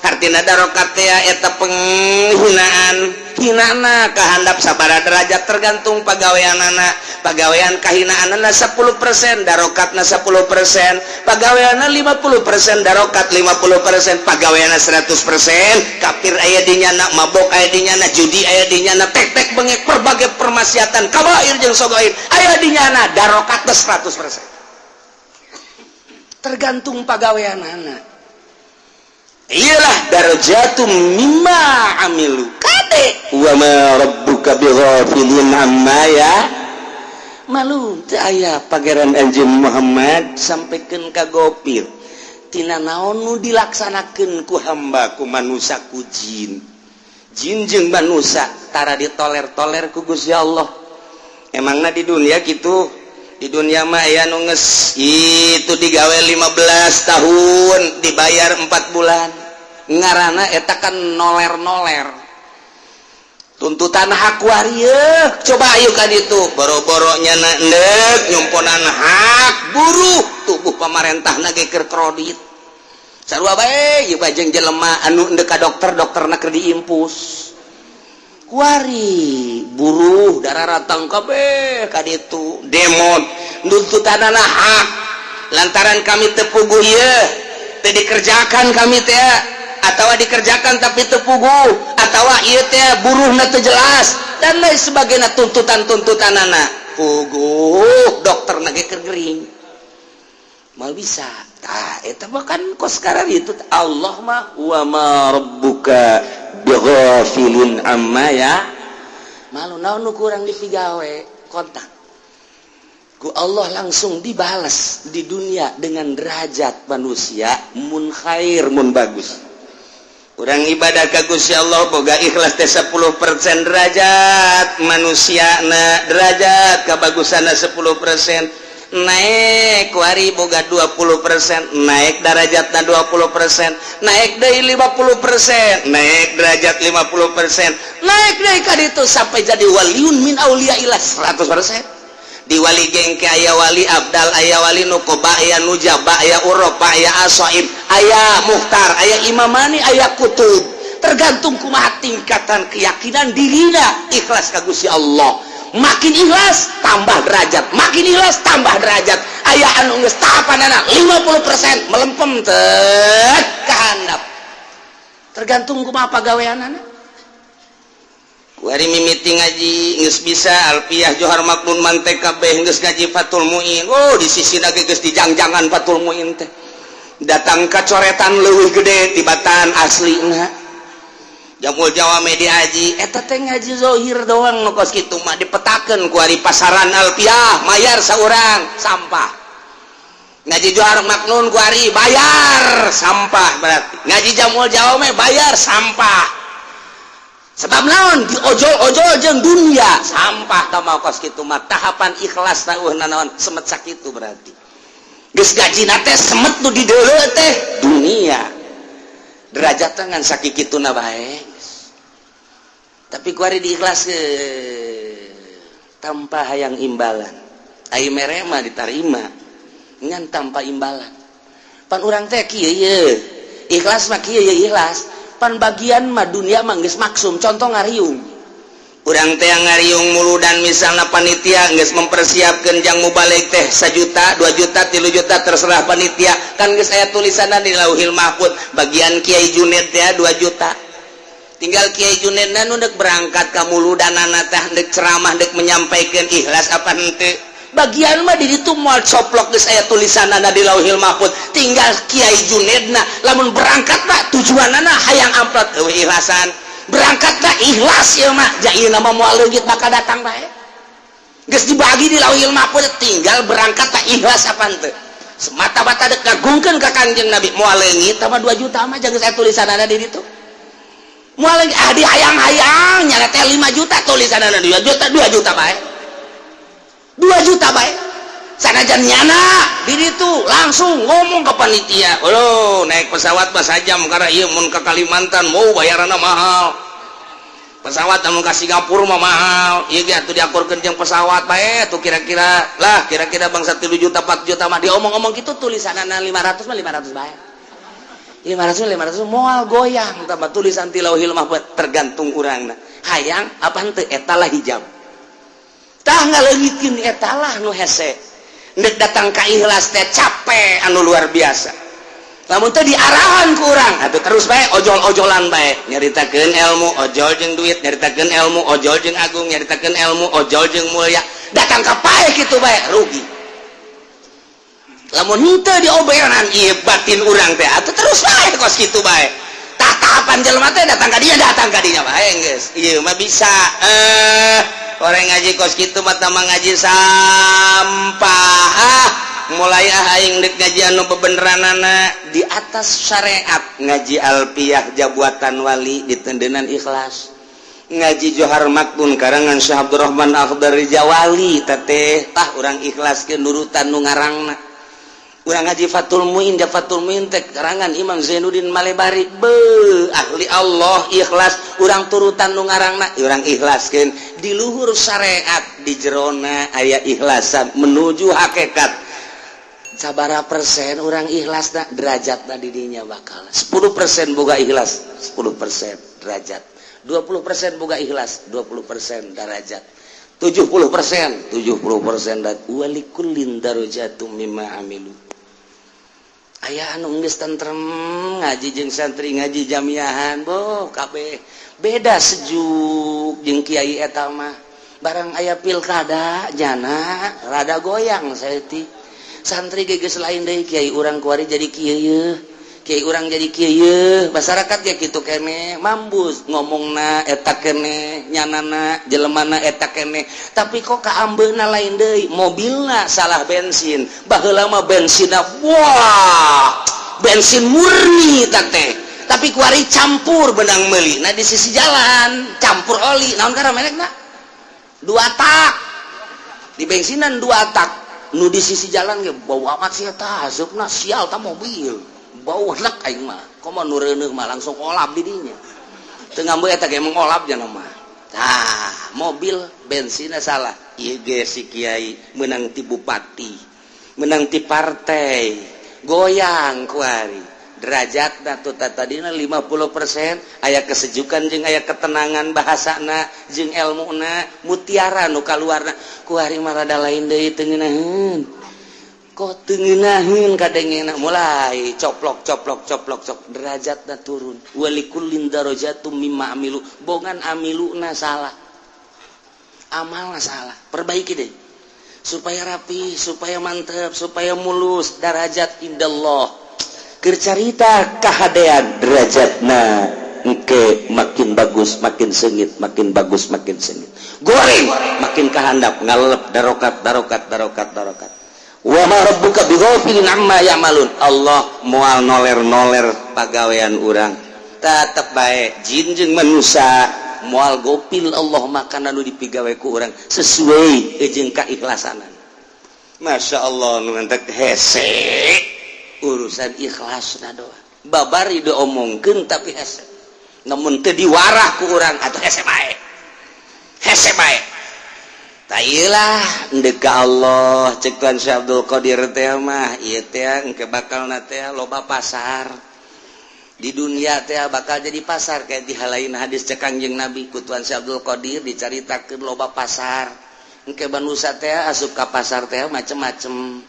hartina darokat teh eta penghinaan. Hinana kehandap sabara derajat, tergantung pagaweanana. Pagawean kahinaanana 10%, darokatna 10%. Pagaweanana 50%, darokat 50%. Pagaweanana 100%, kafir aya di nyana, mabok aya di nyana, judi aya di nyana, tek-tek bengek, berbagai permaksiatan kabair jeung sogair aya di nyana, darokatna 100%, tergantung pagaweanana. Iyalah, darajatum mimma amilu. Kade wa ma rabbuka bighafilin amma ya malu. Teu aya Pangeran anjeun Muhammad sampaikan ka gopil tina naon nu dilaksanakeun ku hamba, ku manusia, ku jin. Jin jeung manusia tara ditoler-toler ku Gusti Allah. Emangna di dunia gitu? Di dunia mah aya nu geus itu digawe 15 tahun, dibayar 4 bulan. Ngaranna eta kan noler-noler, tuntutan hak waria. Coba ayo kan itu boro-boronya ndek nyumponan hak buruh, tubuh pemerintah ge keur kredit sarua bae. Ieu bajeng jelema anu endek ka dokter, dokterna keur diimpus. Kuari buruh dararatang kabeh ka ditu demo, nuntutanana hak, lantaran kami teu puguh ieu, teu dikerjakan kami teh, atau dikerjakan tapi teu puguh, atau ieu teh buruhna teu jelas, dan lain sebagainya. Tuntutan-tuntutanana puguh, dokterna ge keur gering, mal bisa. Tah, eta mah kan kos sekarang itu Allah mah wa ma rabbuka bighafilin amma ya malu. Naon nu kurang dipigawe, kontak ku Allah langsung dibalas di dunia dengan derajat manusia, mun khair, mun bagus. Urang ibadah ka Gusti Allah boga ikhlas teh 10% derajat manusia na, derajat kebagusanna 10% naik. Kuari boga 20%, naik derajatna 20%, naik deui 50%, naik derajat 50%, naik deui ka ditu sampai jadi waliun min auliyaillah 100%. Di wali gengke aya wali abdal, aya wali nukoba, aya nujaba, aya uropa, aya asoib, aya muhtar, aya imamani, aya kutub, tergantung kumaha tingkatan keyakinan dirina ikhlas ka Gusti Allah. Makin ikhlas tambah derajat, makin ikhlas tambah derajat. Aya anu geus tahapanana 50% melempem teh kahandap, tergantung kumaha pagaweanana. Kuari mimiti ngaji geus bisa alfiah, johar maknun, mantek kabeh, geus ngaji Fathul Muin. Oh, di sisi lagi geus dijangjangan Fathul Muin teh, datang ka coretan leuwih gede tibatan aslina. Jamul Jawame diaji, eta teh ngaji zohir doang. Nu kos kitu mah dipetakeun kuari pasaran alfiah, mayar saurang, sampah. Ngaji johar maknun kuari bayar, sampah. Berarti ngaji Jamul Jawame bayar, sampah. Sebab naon? Diojol-ojol jeung dunia, sampah. Tah, mau kos kitu mah tahapan ikhlas tah naon, semet sakitu. Berarti geus gajina teh semet nu di deuleu teh dunia, derajat ngan sakituna bae. Tapi kuari diikhlas tanpa hayang imbalan, ai mere mah ditarima ngan tanpa imbalan. Pan urang teh kieu ye, ikhlas mah kieu ye, ikhlas pan bagian mah dunia mah geus maksum. Contoh ngariung, urang teh ngariung muludan, misalnya panitia geus mempersiapkan jang mubalig teh 1 juta, 2 juta, 3 juta, terserah panitia. Kan geus aya tulisanna di Lauhil Mahfud, bagian Kiai Junet teh 2 juta. Tinggal Kiai Junet nu dek berangkat ka muludanana teh, dek ceramah, dek menyampaikan, ikhlas apa henteu. Bagian mah di ditu moal coplok, geus aya tulisanana di Lauhil Mahfud. Tinggal Kiai Junedna lamun berangkat mah tujuanana hayang amplop, eueuh ikhlasan. Berangkat mah ikhlas ieu mah, ja ieu mah moal leungit, bakal datang bae. Geus dibagi di Lauhil Mahfud, tinggal berangkat tak ikhlas apa henteu. Semata-mata dek ngagungkeun ka Kanjeng Nabi, moal leungit mah 2 juta mah, jangan saya tulisanana di ditu. Moal leungit ah, di hayang-hayang nyala teh 5 juta, tulisanana 2 juta, 2 juta bae. 2 juta bae. Sanajan nyana di ditu langsung ngomong ke panitia, "Oh, naik pesawat mah sajam karena ieu mun ke Kalimantan mau bayaranna mahal. Pesawat namun ke Singapura mah mahal. Ieu ge atuh diakurkeun jeung pesawat bae tuh, kira-kira lah, kira-kira bangsa 3 juta, 4 juta mah." Diomong-omong gitu, tulisanana 500 mah 500 bae. 500 500 moal goyang tambah tulisan ti Lauhil Mahfud, tergantung urangna hayang apa henteu. Eta lah hijab tah, ngaleungitkeun eta lah nu hese. Ndek datang ka ikhlas teh capek anu luar biasa. Lamun teh diarahan ku urang atuh terus bae ojol-ojolan bae, nyaritakeun ilmu ojol jeung duit, nyaritakeun ilmu ojol jeung agung, nyaritakeun ilmu ojol jeung mulia, datang ka pae kitu bae, rugi. Lamun henteu dioberan ieu batin urang teh atuh terus bae kos kitu bae. Tah, tahapan jelema teh datang ka dinya, datang ka dinya bae, geus ieu mah bisa orang ngaji kos kitu mah mah ngaji sampah. Ah, mulai ah, aing dek ngaji anu bebeneranana di atas syariat, ngaji Alpiyah jabuatan wali ditendenan ikhlas, ngaji Johar Makmun karangan Syekh Abdurrahman Akhdari Jawali teteh, tah urang ikhlas ke nurutan nu ngarangna. Urang ngaji Fathul Muin, ja Fathul Muin teh karangan Imam Zainuddin Malebari, be ahli Allah, ikhlas urang turutan nu ngarangna, urang ikhlaskeun di luhur syariat, di jerona aya ikhlasan menuju hakikat. Sabara persen orang ikhlas na derajat na didinya bakal 10% boga ikhlas, 10% derajat, 20% boga ikhlas, 20% derajat, 70%, 70%. Dat walikullin darajatum mimma amilu. Aya anu geus tentrem ngaji jeung santri, ngaji jamiahan, boh kabeh beda, sejuk jeung kiai eta mah. Barang aya pilkada jana rada goyang saeutik, santri ge geus lain deui, kiai urang kuari jadi kieu yeuh, kiai urang jadi kieu yeuh, masyarakat ge kitu kene, mambus ngomongna eta kene, nyanana jelemana eta kene, tapi kok kaambeuna lain deui, mobilna salah bensin. Baheula mah bensinna wah, bensin murni teh, tapi kuari campur benang meuli. Nah, di sisi jalan campur oli naon karena merekna dua tak di bensinan, dua tak nu di sisi jalan ge bau amat sih eta, asupna sial ta mobil, bau enak. Aing mah komo nu reuneuh mah langsung olap di dinya, teu ngambeul eta ge emang olap jana mah. Tah, mobil bensinnya salah. Ieu ge si kiai menang ti bupati, menang ti partai, goyang kuari derajat. Tuh tadina 50% aya kesejukan jeung aya ketenangan bahasana jeung ilmuna, mutiara nu kaluarna, kuari mah rada lain deui, teu ngeunaheun. Kok teu ngeunaheun kadengena, mulai coplok coplok coplok cok, derajatna turun. Walikullin darajatum mimma amilu, bongan amiluna salah, amalna salah. Perbaiki deh supaya rapi, supaya mantep, supaya mulus derajat indallah. Keur carita kahadean, derajatna engke makin bagus makin sengit, makin bagus makin sengit, goreng makin kahandap, ngalep darokat darokat darokat darokat. Wa ma rabbuka bighafilin amma ya'malun. Allah moal noler-noler pagawean urang, tetep bae jin jeung manusia moal gopil. Allah makan anu dipigawe ku urang sesuai jeung kaikhlasanan. Masya Allah, nu mantak hese urusan ikhlas na doa babari diomongkeun, tapi hese namun teu diwarah ku urang atau hese bae, hese bae. Tailah ndek ka Allah, cek Tuan Syekh Abdul Qadir teh mah ieu teh engke bakalna teh loba pasar di dunia teh, bakal jadi pasar kayak di halain hadis cek Kangjeng Nabi. Ku Tuan Syekh Abdul Qadir dicaritakeun loba pasar, engke manusia teh asup ka pasar teh macem-macem,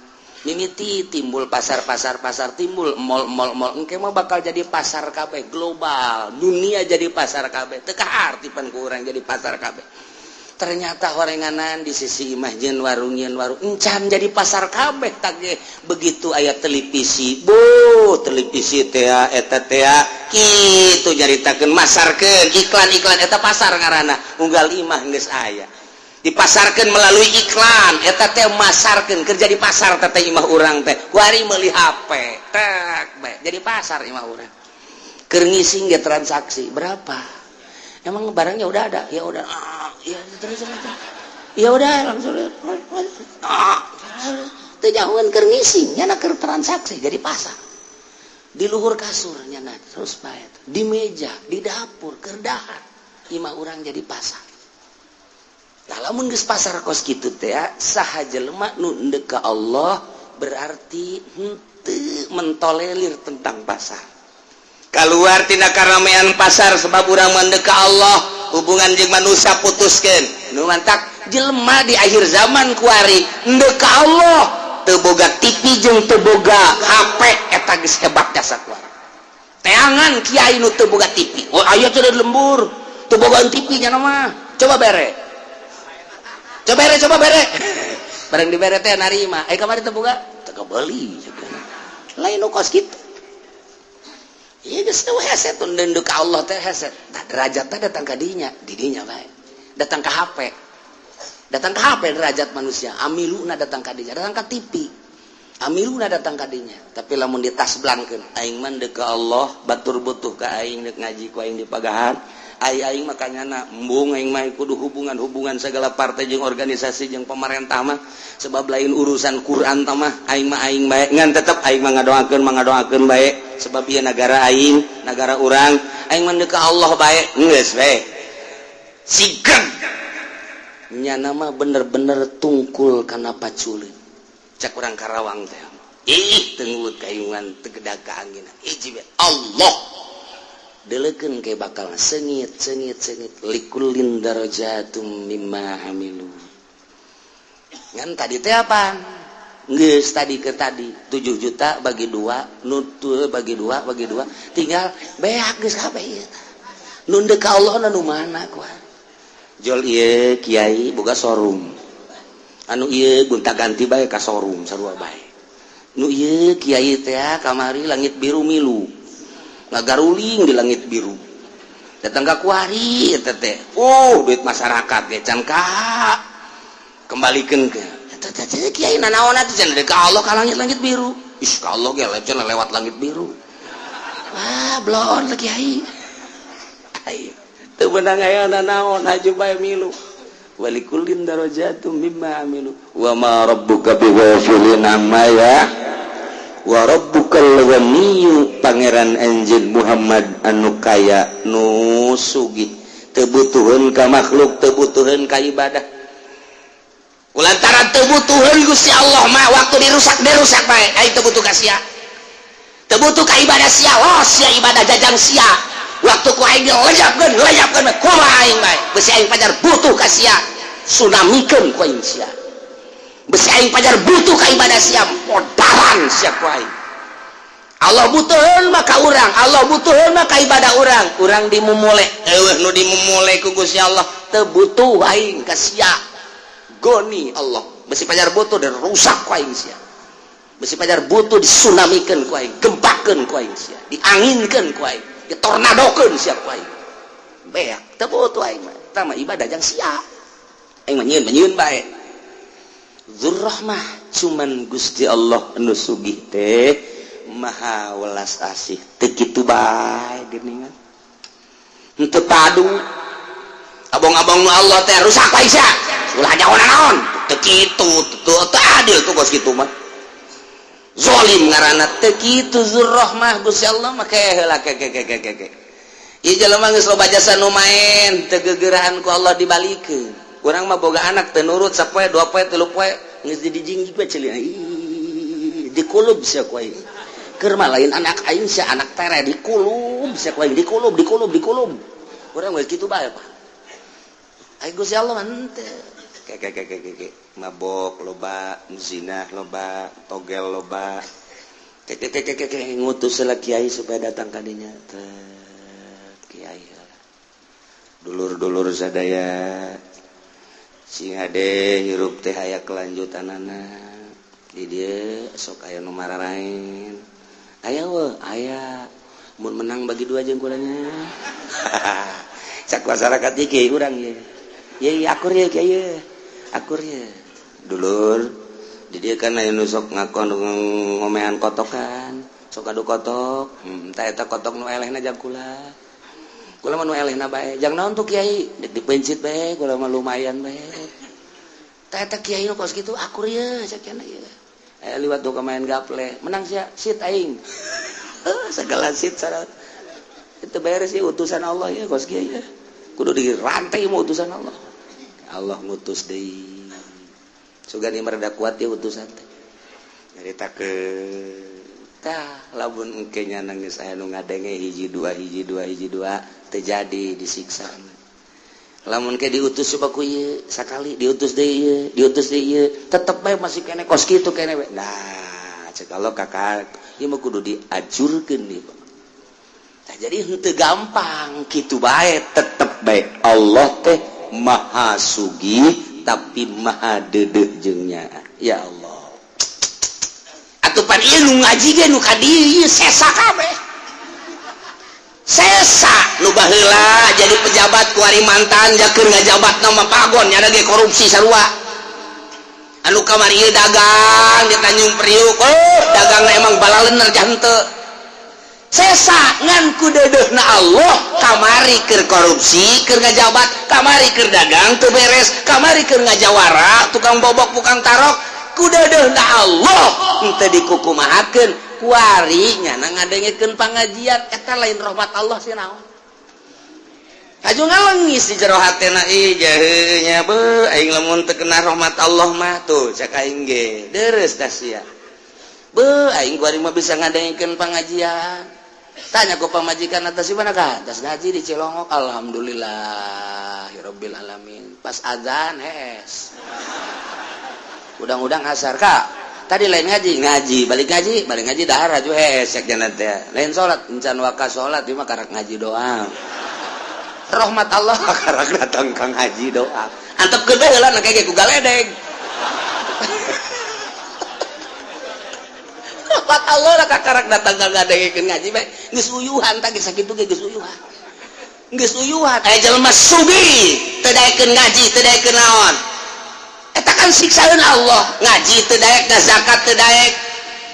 mimiti timbul pasar pasar pasar, timbul mall mall mall, engke mah bakal jadi pasar kabeh global dunia, jadi pasar kabeh. Teu kaarti pan ku urang jadi pasar kabeh. Ternyata horenganan di sisi imah jeung warung, jeung warung encan jadi pasar kabeh tage. Begitu aya televisi, bu, televisi teh eta teh kitu nyaritakeun, masarkeun iklan-iklan, eta pasar ngaranna. Unggal imah geus aya, dipasarkan melalui iklan, eta teh masarkeun kerja di pasar teh imah urang teh. Kuari meuli HP tek bae jadi pasar imah urang. Keur ngising ge transaksi berapa, emang barangnya udah ada, ya udah, ah, ya terus, terus, terus. Ya udah langsung, ah, teu jauhan keur ngising nya keur transaksi jadi pasar. Di luhur kasur nya terus bae, di meja, di dapur, keur dahar, imah urang jadi pasar. Nah, lamun geus pasar kos kitu teh, saha jelema nu endek ka Allah berarti henteu mentolerir tentang pasar. Keluar tina karamean pasar, sebab urang mendek ka Allah, hubungan jeung manusia putuskeun. Nu mantak jelema di akhir zaman kuari endek ka Allah teu boga TV jeung teu boga HP, eta geus hebat jasa kuari. Teangan kiai nu teu boga TV. Oh, aya teh lembur teu bogaan TV nya mah. Coba bere, coba bere, coba bere. Barang dibere teh narima, eh, kamari teu boga, teu kabeli. Lain nu kos kitu. Iya, geus teu hese tun deundeu ka Allah teh hese. Tah, derajat teh datang ka dinya, di dinya bae. Datang ka HP. Datang ka HP derajat manusia, amiluna datang ka dinya, datang ka TV. Amiluna datang ka dinya. Tapi lamun ditasblangkeun, aing mah deuk ka Allah, batur butuh ka aing, deuk ngaji ku aing di pagahan. Ai aing mah kanyana embung, aing mah kudu hubungan-hubungan segala partai jeung organisasi jeung pemerintah mah, sebab lain urusan Quran tah mah. Aing mah aing bae, ngan tetep aing mah ngadoakeun, mah ngadoakeun bae, sebab ieu negara aing, negara urang. Aing mah ka Allah bae, geus bae. Sigeg nyana mah bener-bener tungkul kana paculeun. Cak urang Karawang teh, ih, tengut kayungan tegedag ka angin, hiji Allah delekeun ke bakal sengit sengit sengit. Likullin darajatum mimma amilu. Ngan tadi teh apa geus tadi ke tadi 7 juta bagi dua, nutul bagi dua, bagi dua, tinggal beak geus kabeh ieu. Nu deuk ka Allah nu mana kuah jol? Ieu kiai boga showroom, anu ieu gonta ganti bae ka showroom, sarua bae. Nu ieu kiai teh kamari langit biru, milu ngagaruling di langit biru, datang ke kuari eta teh, oh, duit masyarakat ge can ka kembalikan ke eta teh. Kiai nanaon atuh cenah ka Allah ka langit-langit biru? Ih, ka Allah ge cenah lewat langit biru. Wah, blon kiai. Ayo teu beunang aya nanaon, haju bae milu. Walikullin darajatum mimma amilu wa ma rabbuka bighafilin amma ya wa rabbukal ghaniyyu. Pangeran anjeun Muhammad anu kaya, nu sugih, teu butuheun ka makhluk, teu butuheun ka ibadah. Kulantaran teu butuheun Gusti Allah mah, waktu dirusak, dirusak bae. Aing teu butuh ka sia, teu butuh ka ibadah sia. Oh, sia ibadah jajang sia. Waktu ku aing dilejapkeun, lejapkeun bae, kumaha aing bae. Besi aing pajar butuh ka sia, tsunamikeun ku aing sia. Besi aing pajar butuh ka ibadah sia, podaran sia ku aing. Allah butuheun maka urang, Allah butuheun maka ibadah urang, urang dimumule, eueuh nu dimumule ku Gusti Allah. Teu butuh aing ka sia, goni Allah. Besi pajar butuh dan rusak ku aing sia. Besi pajar butuh, disunamikeun ku aing, gempakeun ku aing sia, dianginkeun ku aing, ditornadokeun sia ku aing. Beak, teu butuh aing mah. Tah mah ibadah jang sia. Aing mah nyieun, nyieun bae. Dzurrahmah, cuman Gusti Allah anu sugih teh maha welas asih. Teu kitu bae geuningan, henteu padu abong-abong nu Allah teh rusak bae sia, ulah nyaho naon. Teu kitu, teu adil tuh kos kitu mah, zolim ngaranna. Teu kitu Dzurrahmah Gusti Allah mah. Ke heula, ke ke ke ke ke ke ieu jelema geus loba jasa nu maen, teu geugeuran ku Allah dibalikeun. Urang mah boga anak teu nurut sapoe, dua poe, tilu poe, geus dijingjing we ceuli, dikulub sia ku aing. Keur mah lain anak aing sia, anak tere. Dikulub sia ku aing, dikulub, dikulub, dikulub. Urang geus kitu bae, Pak. Aing Gusti Allah mah henteu. Ke ke ke ke ke mabok loba, zina loba, togel loba, ke ke ke ke ke ngutus lah kiai supaya datang ka dinya. Kiai, dulur-dulur sadaya. Sing hade hirup teh aya kelanjutanana. Di dieu sok aya nu mararaen. Aya we, aya. Mun menang bagi dua jeung kulanya. Cak masyarakat ieu kiai urang ye. Ye akur ye kiai ye. Akur ye. Dulur, di dieu kan aya nu sok ngakon ngomean kotokan, sok adu kotok. Tah eta kotok nu elehna jang kula. Kula mah nu elehna bae. Jang naon tuh kiai? Dek dipencit bae, kula mah lumayan bae. Tah eta kiai nu kos kitu akur ye sakiana ye. Aya liwat duka main gaple, menang sia, sit aing. Segala sit syarat. Itu beres ya utusan Allah ya kos kiai ya. Kudu dirantai mah utusan Allah. Allah ngutus deui. Sugan ieu rada kuat ya utusan teh. Nyaritakeun tah lamun engke nya nangis aya nu ngadenge hiji dua hiji dua hiji dua teu jadi disiksa. Lamun ke diutus coba ku ieu sakali diutus deui ieu, diutus deui ieu, tetep bae masih kene kos kitu kene we. Nah, cek Allah kakak ieu mah kudu diajurkeun ieu. Nah, jadi henteu gampang kitu bae, tetep bae Allah teh maha sugih tapi maha deudeuh jeung nyaah. Ya Allah. Atuh pan ieu nu ngaji ge nu ka dieu sesa kabeh. Sesa nu baheula jadi pejabat kuari mantan jakeun ngajabat nama pagon nyana ge korupsi sarua. Anu kamari ieu dagang di Tanjung Priuk, oh dagangna emang balalener jante. Sesa ngan ku deudeuhna Allah kamari keur korupsi, keur ngajabat, kamari keur dagang teu beres, kamari keur ngajawara, tukang bobok, tukang tarok, ku deudeuhna Allah henteu dikukumahakeun kuari nyana ngadengekeun pangajian eta lain rahmat Allah sih naon. Haju ngalengis di jero hatena ih jaheunya beuh aing lamun teu kena rahmat Allah mah tuh cak aing ge deres dah sia. Beuh aing kuari mah bisa ngadengekeun pangajian. Tanya ku pamajikan atas di mana kah? Atas ngaji di Cilongok. Alhamdulillahirabbil alamin. Pas azan hees. Udang-udang asar kak. Tadi lain ngaji, ngaji, balik ngaji dahar aju hees cek jana teh. Lain salat, encan waka salat ieu mah karak ngaji doang. Rahmat Allah karak datang ka ngaji doang. Antep gede heula na kayak ku galedeg. Rahmat Allah lah karak datang ka ngadengekeun ngaji bae. Geus uyuhan tah geus sakitu ge geus uyuhan. Geus uyuhan aya jelema sugih teu daekeun ngaji, teu daekeun naon. Eta kan siksaeun Allah, ngaji teu daek, zakat teu daek.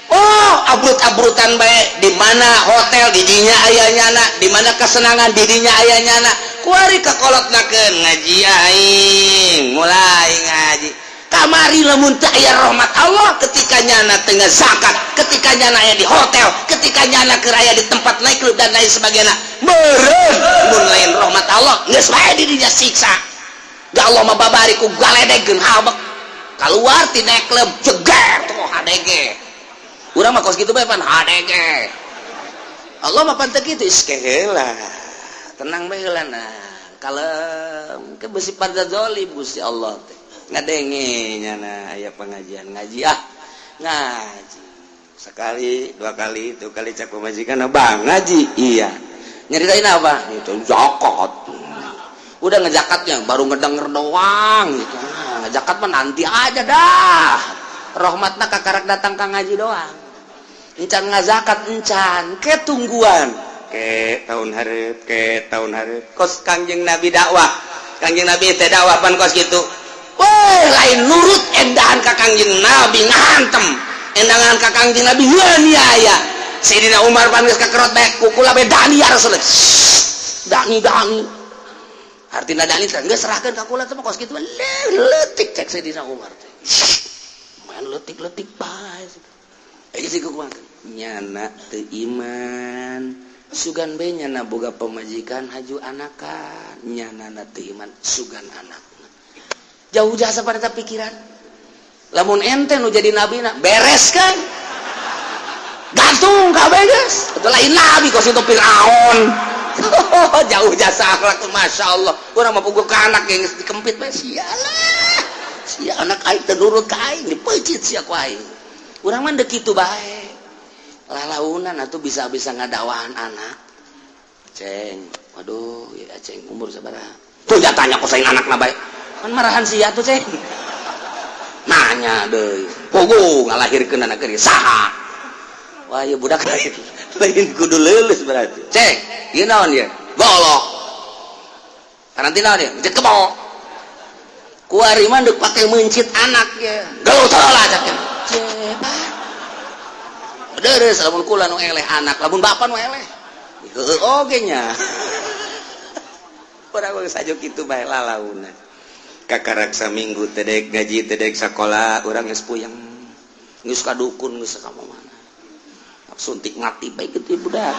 Oh, abrut-abrutan bae di mana hotel di dinya aya nyana, di mana kesenangan di dinya aya nyana. Kuari kakolotnakeun ngaji aing, mulai ngaji. Kamari lamun teu aya rahmat Allah ketika nyana teu zakat, ketika nyana aya di hotel, ketika nyana keur aya di tempat naik klub dan lain sebagainya. Meureun mun lain rahmat Allah geus bae di dinya siksa. Da Allah mah babari ku galedegkeun habek. Kaluar ti naik klub jeger tuh HDG. Urang mah kos kitu bae pan HDG. Allah mah pan teu kitu geus heula. Tenang bae heula nah. Kalem ke besi pada zalim Gusti Allah teh. Ngadenge nyana aya pengajian ngaji ah. Ngaji. Sekali, dua kali, tiga kali cak pamajikan bang ngaji. Iya. Nyeritain apa? Itu zakat. Udah ngejakatnya baru ngedenger doang gitu. Nah, ngejakat mah nanti aja dah. Rahmatna kakarak datang ka ngaji doang. Encan ngazakat encan ke tungguan ke tahun hareup ke tahun hareup kos Kangjeng Nabi dakwah. Kangjeng Nabi teh dakwah pan kos kitu. Weh lain nurut endahan ka Kangjeng Nabi ngahantem. Endangan ka Kangjeng Nabi nganiaya. Sayyidina Umar pan geus kakerot bae kukula bae dani ya Rasulullah. Dani dani. Artina dani teh geus serahkeun ka kula teh kos kitu leutik cek Sayyidina Umar teh. Main leutik-leutik bae. Aja sih kumaha nyana teu iman. Sugan bae nyana boga pamajikan haju anakan, nyana na teu iman sugan anakna. Jauh jasa pada pikiran. Lamun ente nu jadi nabi na beres kan? Gantung kabeh geus. Itu lain nabi kos itu Firaun. Jauh jasa akhlak masya Allah. Urang mah puguh ka anak yang geus dikempit bae sialah. Sia anak aing teu nurut ka aing dipeucit sia ku aing. Urang mah deuk kitu bae. Lalaunan atuh bisa-bisa ngadakwahan anak. Ceng, waduh ya ceng umur sabaraha. Tuh jatanya ku saing anakna bae. Kan marahan sia tuh, Ceng. Nanya deui. Pogo ngalahirkeun anak keur saha? Wah, ieu budak lain. Lain kudu leuleus berarti. Ceng, ieu naon ieu? Golok. Karantina naon ieu? Mencit kebo. Kuari mah deuk pake mencit anak ya. Gelut heula cak. Cek. Deres lamun kula nu eleh anak, lamun bapa nu eleh. Heueuh oge nya. Urang geus sajo kitu bae lalauna. Kakarak saminggu teu daek ngaji, teu daek sakola, urang geus puyeng. Geus ka dukun, geus ka mana. Suntik mati bae kitu budak.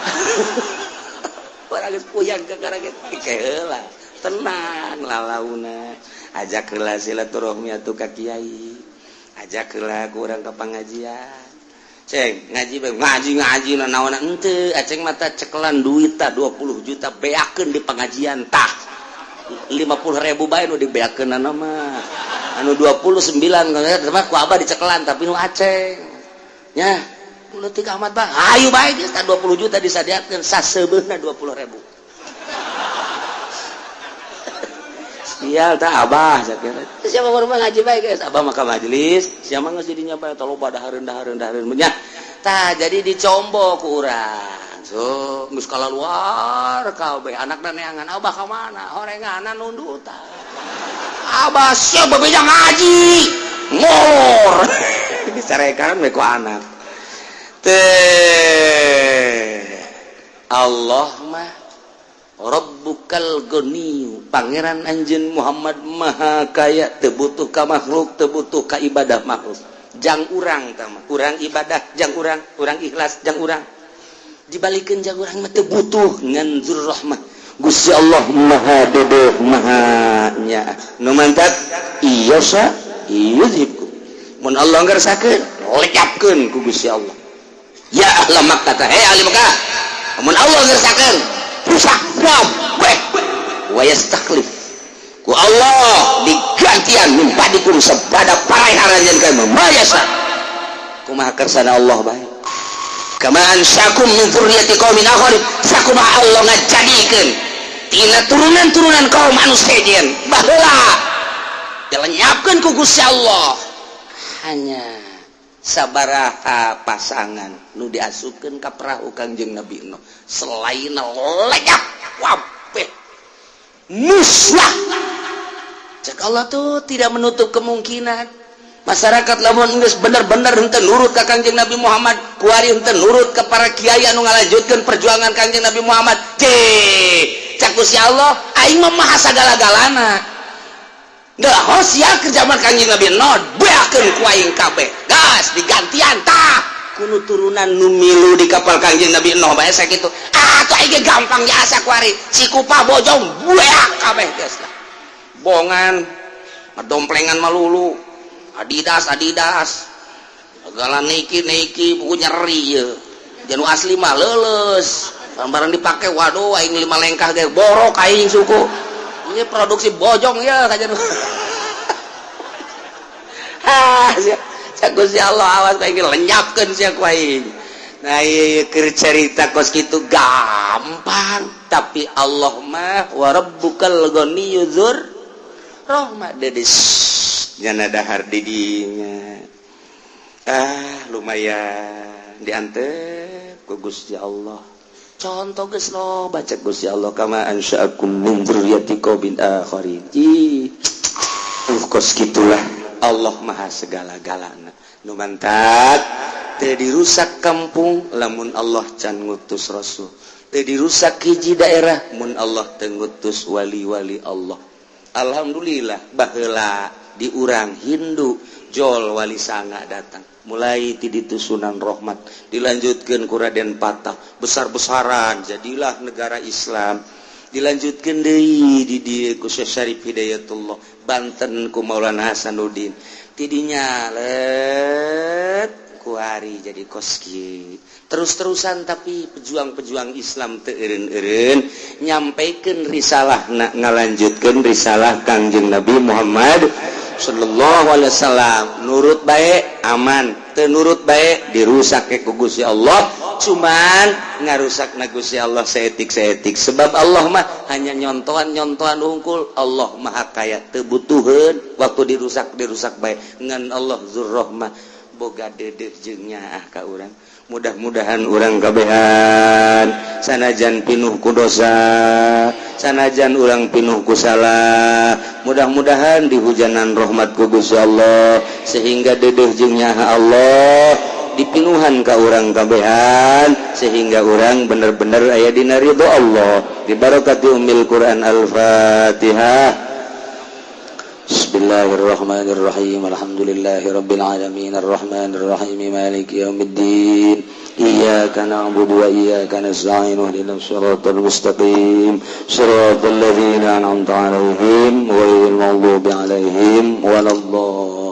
Urang geus puyeng kakara kitu heula. Tenang lalauna. Ajak heula silaturahmi atuh ka kiai. Ajak heula ku urang ka pangajian. Ceng, ngaji bae, ngaji ngaji na naon henteu, aceng mata cekelan duit tah 20 juta beakeun di pengajian tah. 50.000 bae nu dibeakeun mah. Anu 29 mah ku abah dicekelan tapi nu aceng. Nya, leutik amat bah. Hayu bae geus tah 20 juta disadiakeun saseubeuhna 20.000. Sial tah abah sakira. Siapa baru ngaji bae geus, abah mah ka majelis, siapa geus jadinya bae taloba dahareun dahareun dahareun nya. Tah jadi dicombo ku urang. So, geus kaluar kabeh anakna neangan abah ka mana? Horenganan nundutan. Abah siapa bebeja ngaji. Ngolor. Dicarekan we ku anak. Teh Allah mah Rabbukal Ghaniyu, Pangeran anjeun Muhammad Maha Kaya, teu butuh ka makhluk, teu butuh ka ibadah makhluk. Jang urang tah mah, urang ibadah jang urang, urang ikhlas jang urang. Dibalikeun jang urang mah teu butuh ngan zur rahmah. Gusti Allah Maha Dedo Maha nya. Nu mantap iya sa yuzhibku. Mun Allah ngersakeun, lecapkeun ku Gusti Allah. Ya ahla Makkah, hei ahli Makkah. Mun Allah ngersakeun, rusak kabeh wa yastakhlif ku Allah digantian min ba'dikum sabada paraeh aranjeun ka mayasa. Kumaha kersana Allah bae. Kama ansyakum min dzurriyyati qaumin akharin, sakumaha Allah ngajadikeun tina turunan-turunan kaum anu sejen baheula dilenyapkeun ku Gusti Allah. Hanya sabaraha pasangan nu diasupkeun ka perahu Kangjeng Nabi Nuh, selain lenyap kabeh musnah. Cek Allah tuh tidak menutup kemungkinan masyarakat lamun geus bener-bener henteu nurut ka Kangjeng Nabi Muhammad, kuari henteu nurut ka para kiai anu ngalanjutkeun perjuangan Kangjeng Nabi Muhammad. Cek cak Gusti Allah, aing mah maha sagala-galana. Nggak sia ke zaman Kangjeng Nabi Nuh, beakeun ku aing kabeh. Gas digantian tah kuno turunan nu milu di kapal Kangjeng Nabi Nuh bae sakitu. Ah tuh aing ge gampang jasa kuari. Cikupa Bojong beak kabeh geus lah. Bongan ngadomplengan malulu. Adidas Adidas. Segala Nike Nike buku nyeri ye. Janu asli mah leuleus. Barang dipake waduh aing lima lengkah ge borok aing suku. Ini produksi bojong ya kajian. Ah, sia Gusti Allah awas aing lenyapkeun sia ku aing. Nah, ieu keur cerita kos kitu gampang, tapi Allah mah wa rabbukal ghaniyyu dzur rahmah dedes nyana dahar di dinya. Ah, lumayan diantep ku Gusti Allah. Contoh geus lo baca Gusti Allah kama ansya'akum min dzurriyyati qaumin akharin. Ih, kos gitulah Allah maha segala-galana. Nu mantak teu dirusak kampung lamun Allah can ngutus rasul. Teu dirusak hiji daerah mun Allah teu ngutus wali-wali Allah. Alhamdulillah baheula di urang Hindu jol wali sanga datang. Mulai ti ditu Sunan Rahmat dilanjutkan ku Raden Patah besar-besaran jadilah negara Islam, dilanjutkan deui di dieu ku Syekh Syarif Hidayatullah, Banten ku Maulana Hasanuddin, tidinya let kuari jadi koski terus-terusan. Tapi pejuang-pejuang Islam teu eureun-eureun nyampaikan risalah, nak ngalanjutkeun risalah Kangjeng Nabi Muhammad. sallallahu alaihi wasallam. Nurut baik aman, teu nurut baik dirusak ke ku Gusti Allah. Cuman ngarusak na Gusti Allah saeutik saeutik, sebab Allah mah hanya nyontohan nyontohan hungkul. Allah Maha Kaya, teu butuheun. Waktu dirusak, dirusak baik ngan Allah Dzurrohmah, boga deudeuh jeung nyaah ka urang. Mudah-mudahan urang kabehan, sanajan pinuh ku dosa, sanajan urang pinuh ku salah, mudah-mudahan dihujanan rahmat ku Gusti Allah sehingga deudeuh jeung nyaah Allah dipinuhan ka urang kabehan, sehingga urang bener-bener aya dina ridho Allah. Dibarokati Ummil Quran. Al-Fatihah. Bismillahirrahmanirrahim. Alhamdulillahirabbil alamin, arrahmanir rahim, maliki yaumiddin. Iyyaka na'budu wa iyyaka nasta'in, ihdinas siratal mustaqim, siratal ladzina an'amta 'alaihim, ghairil maghdubi 'alaihim waladdallin.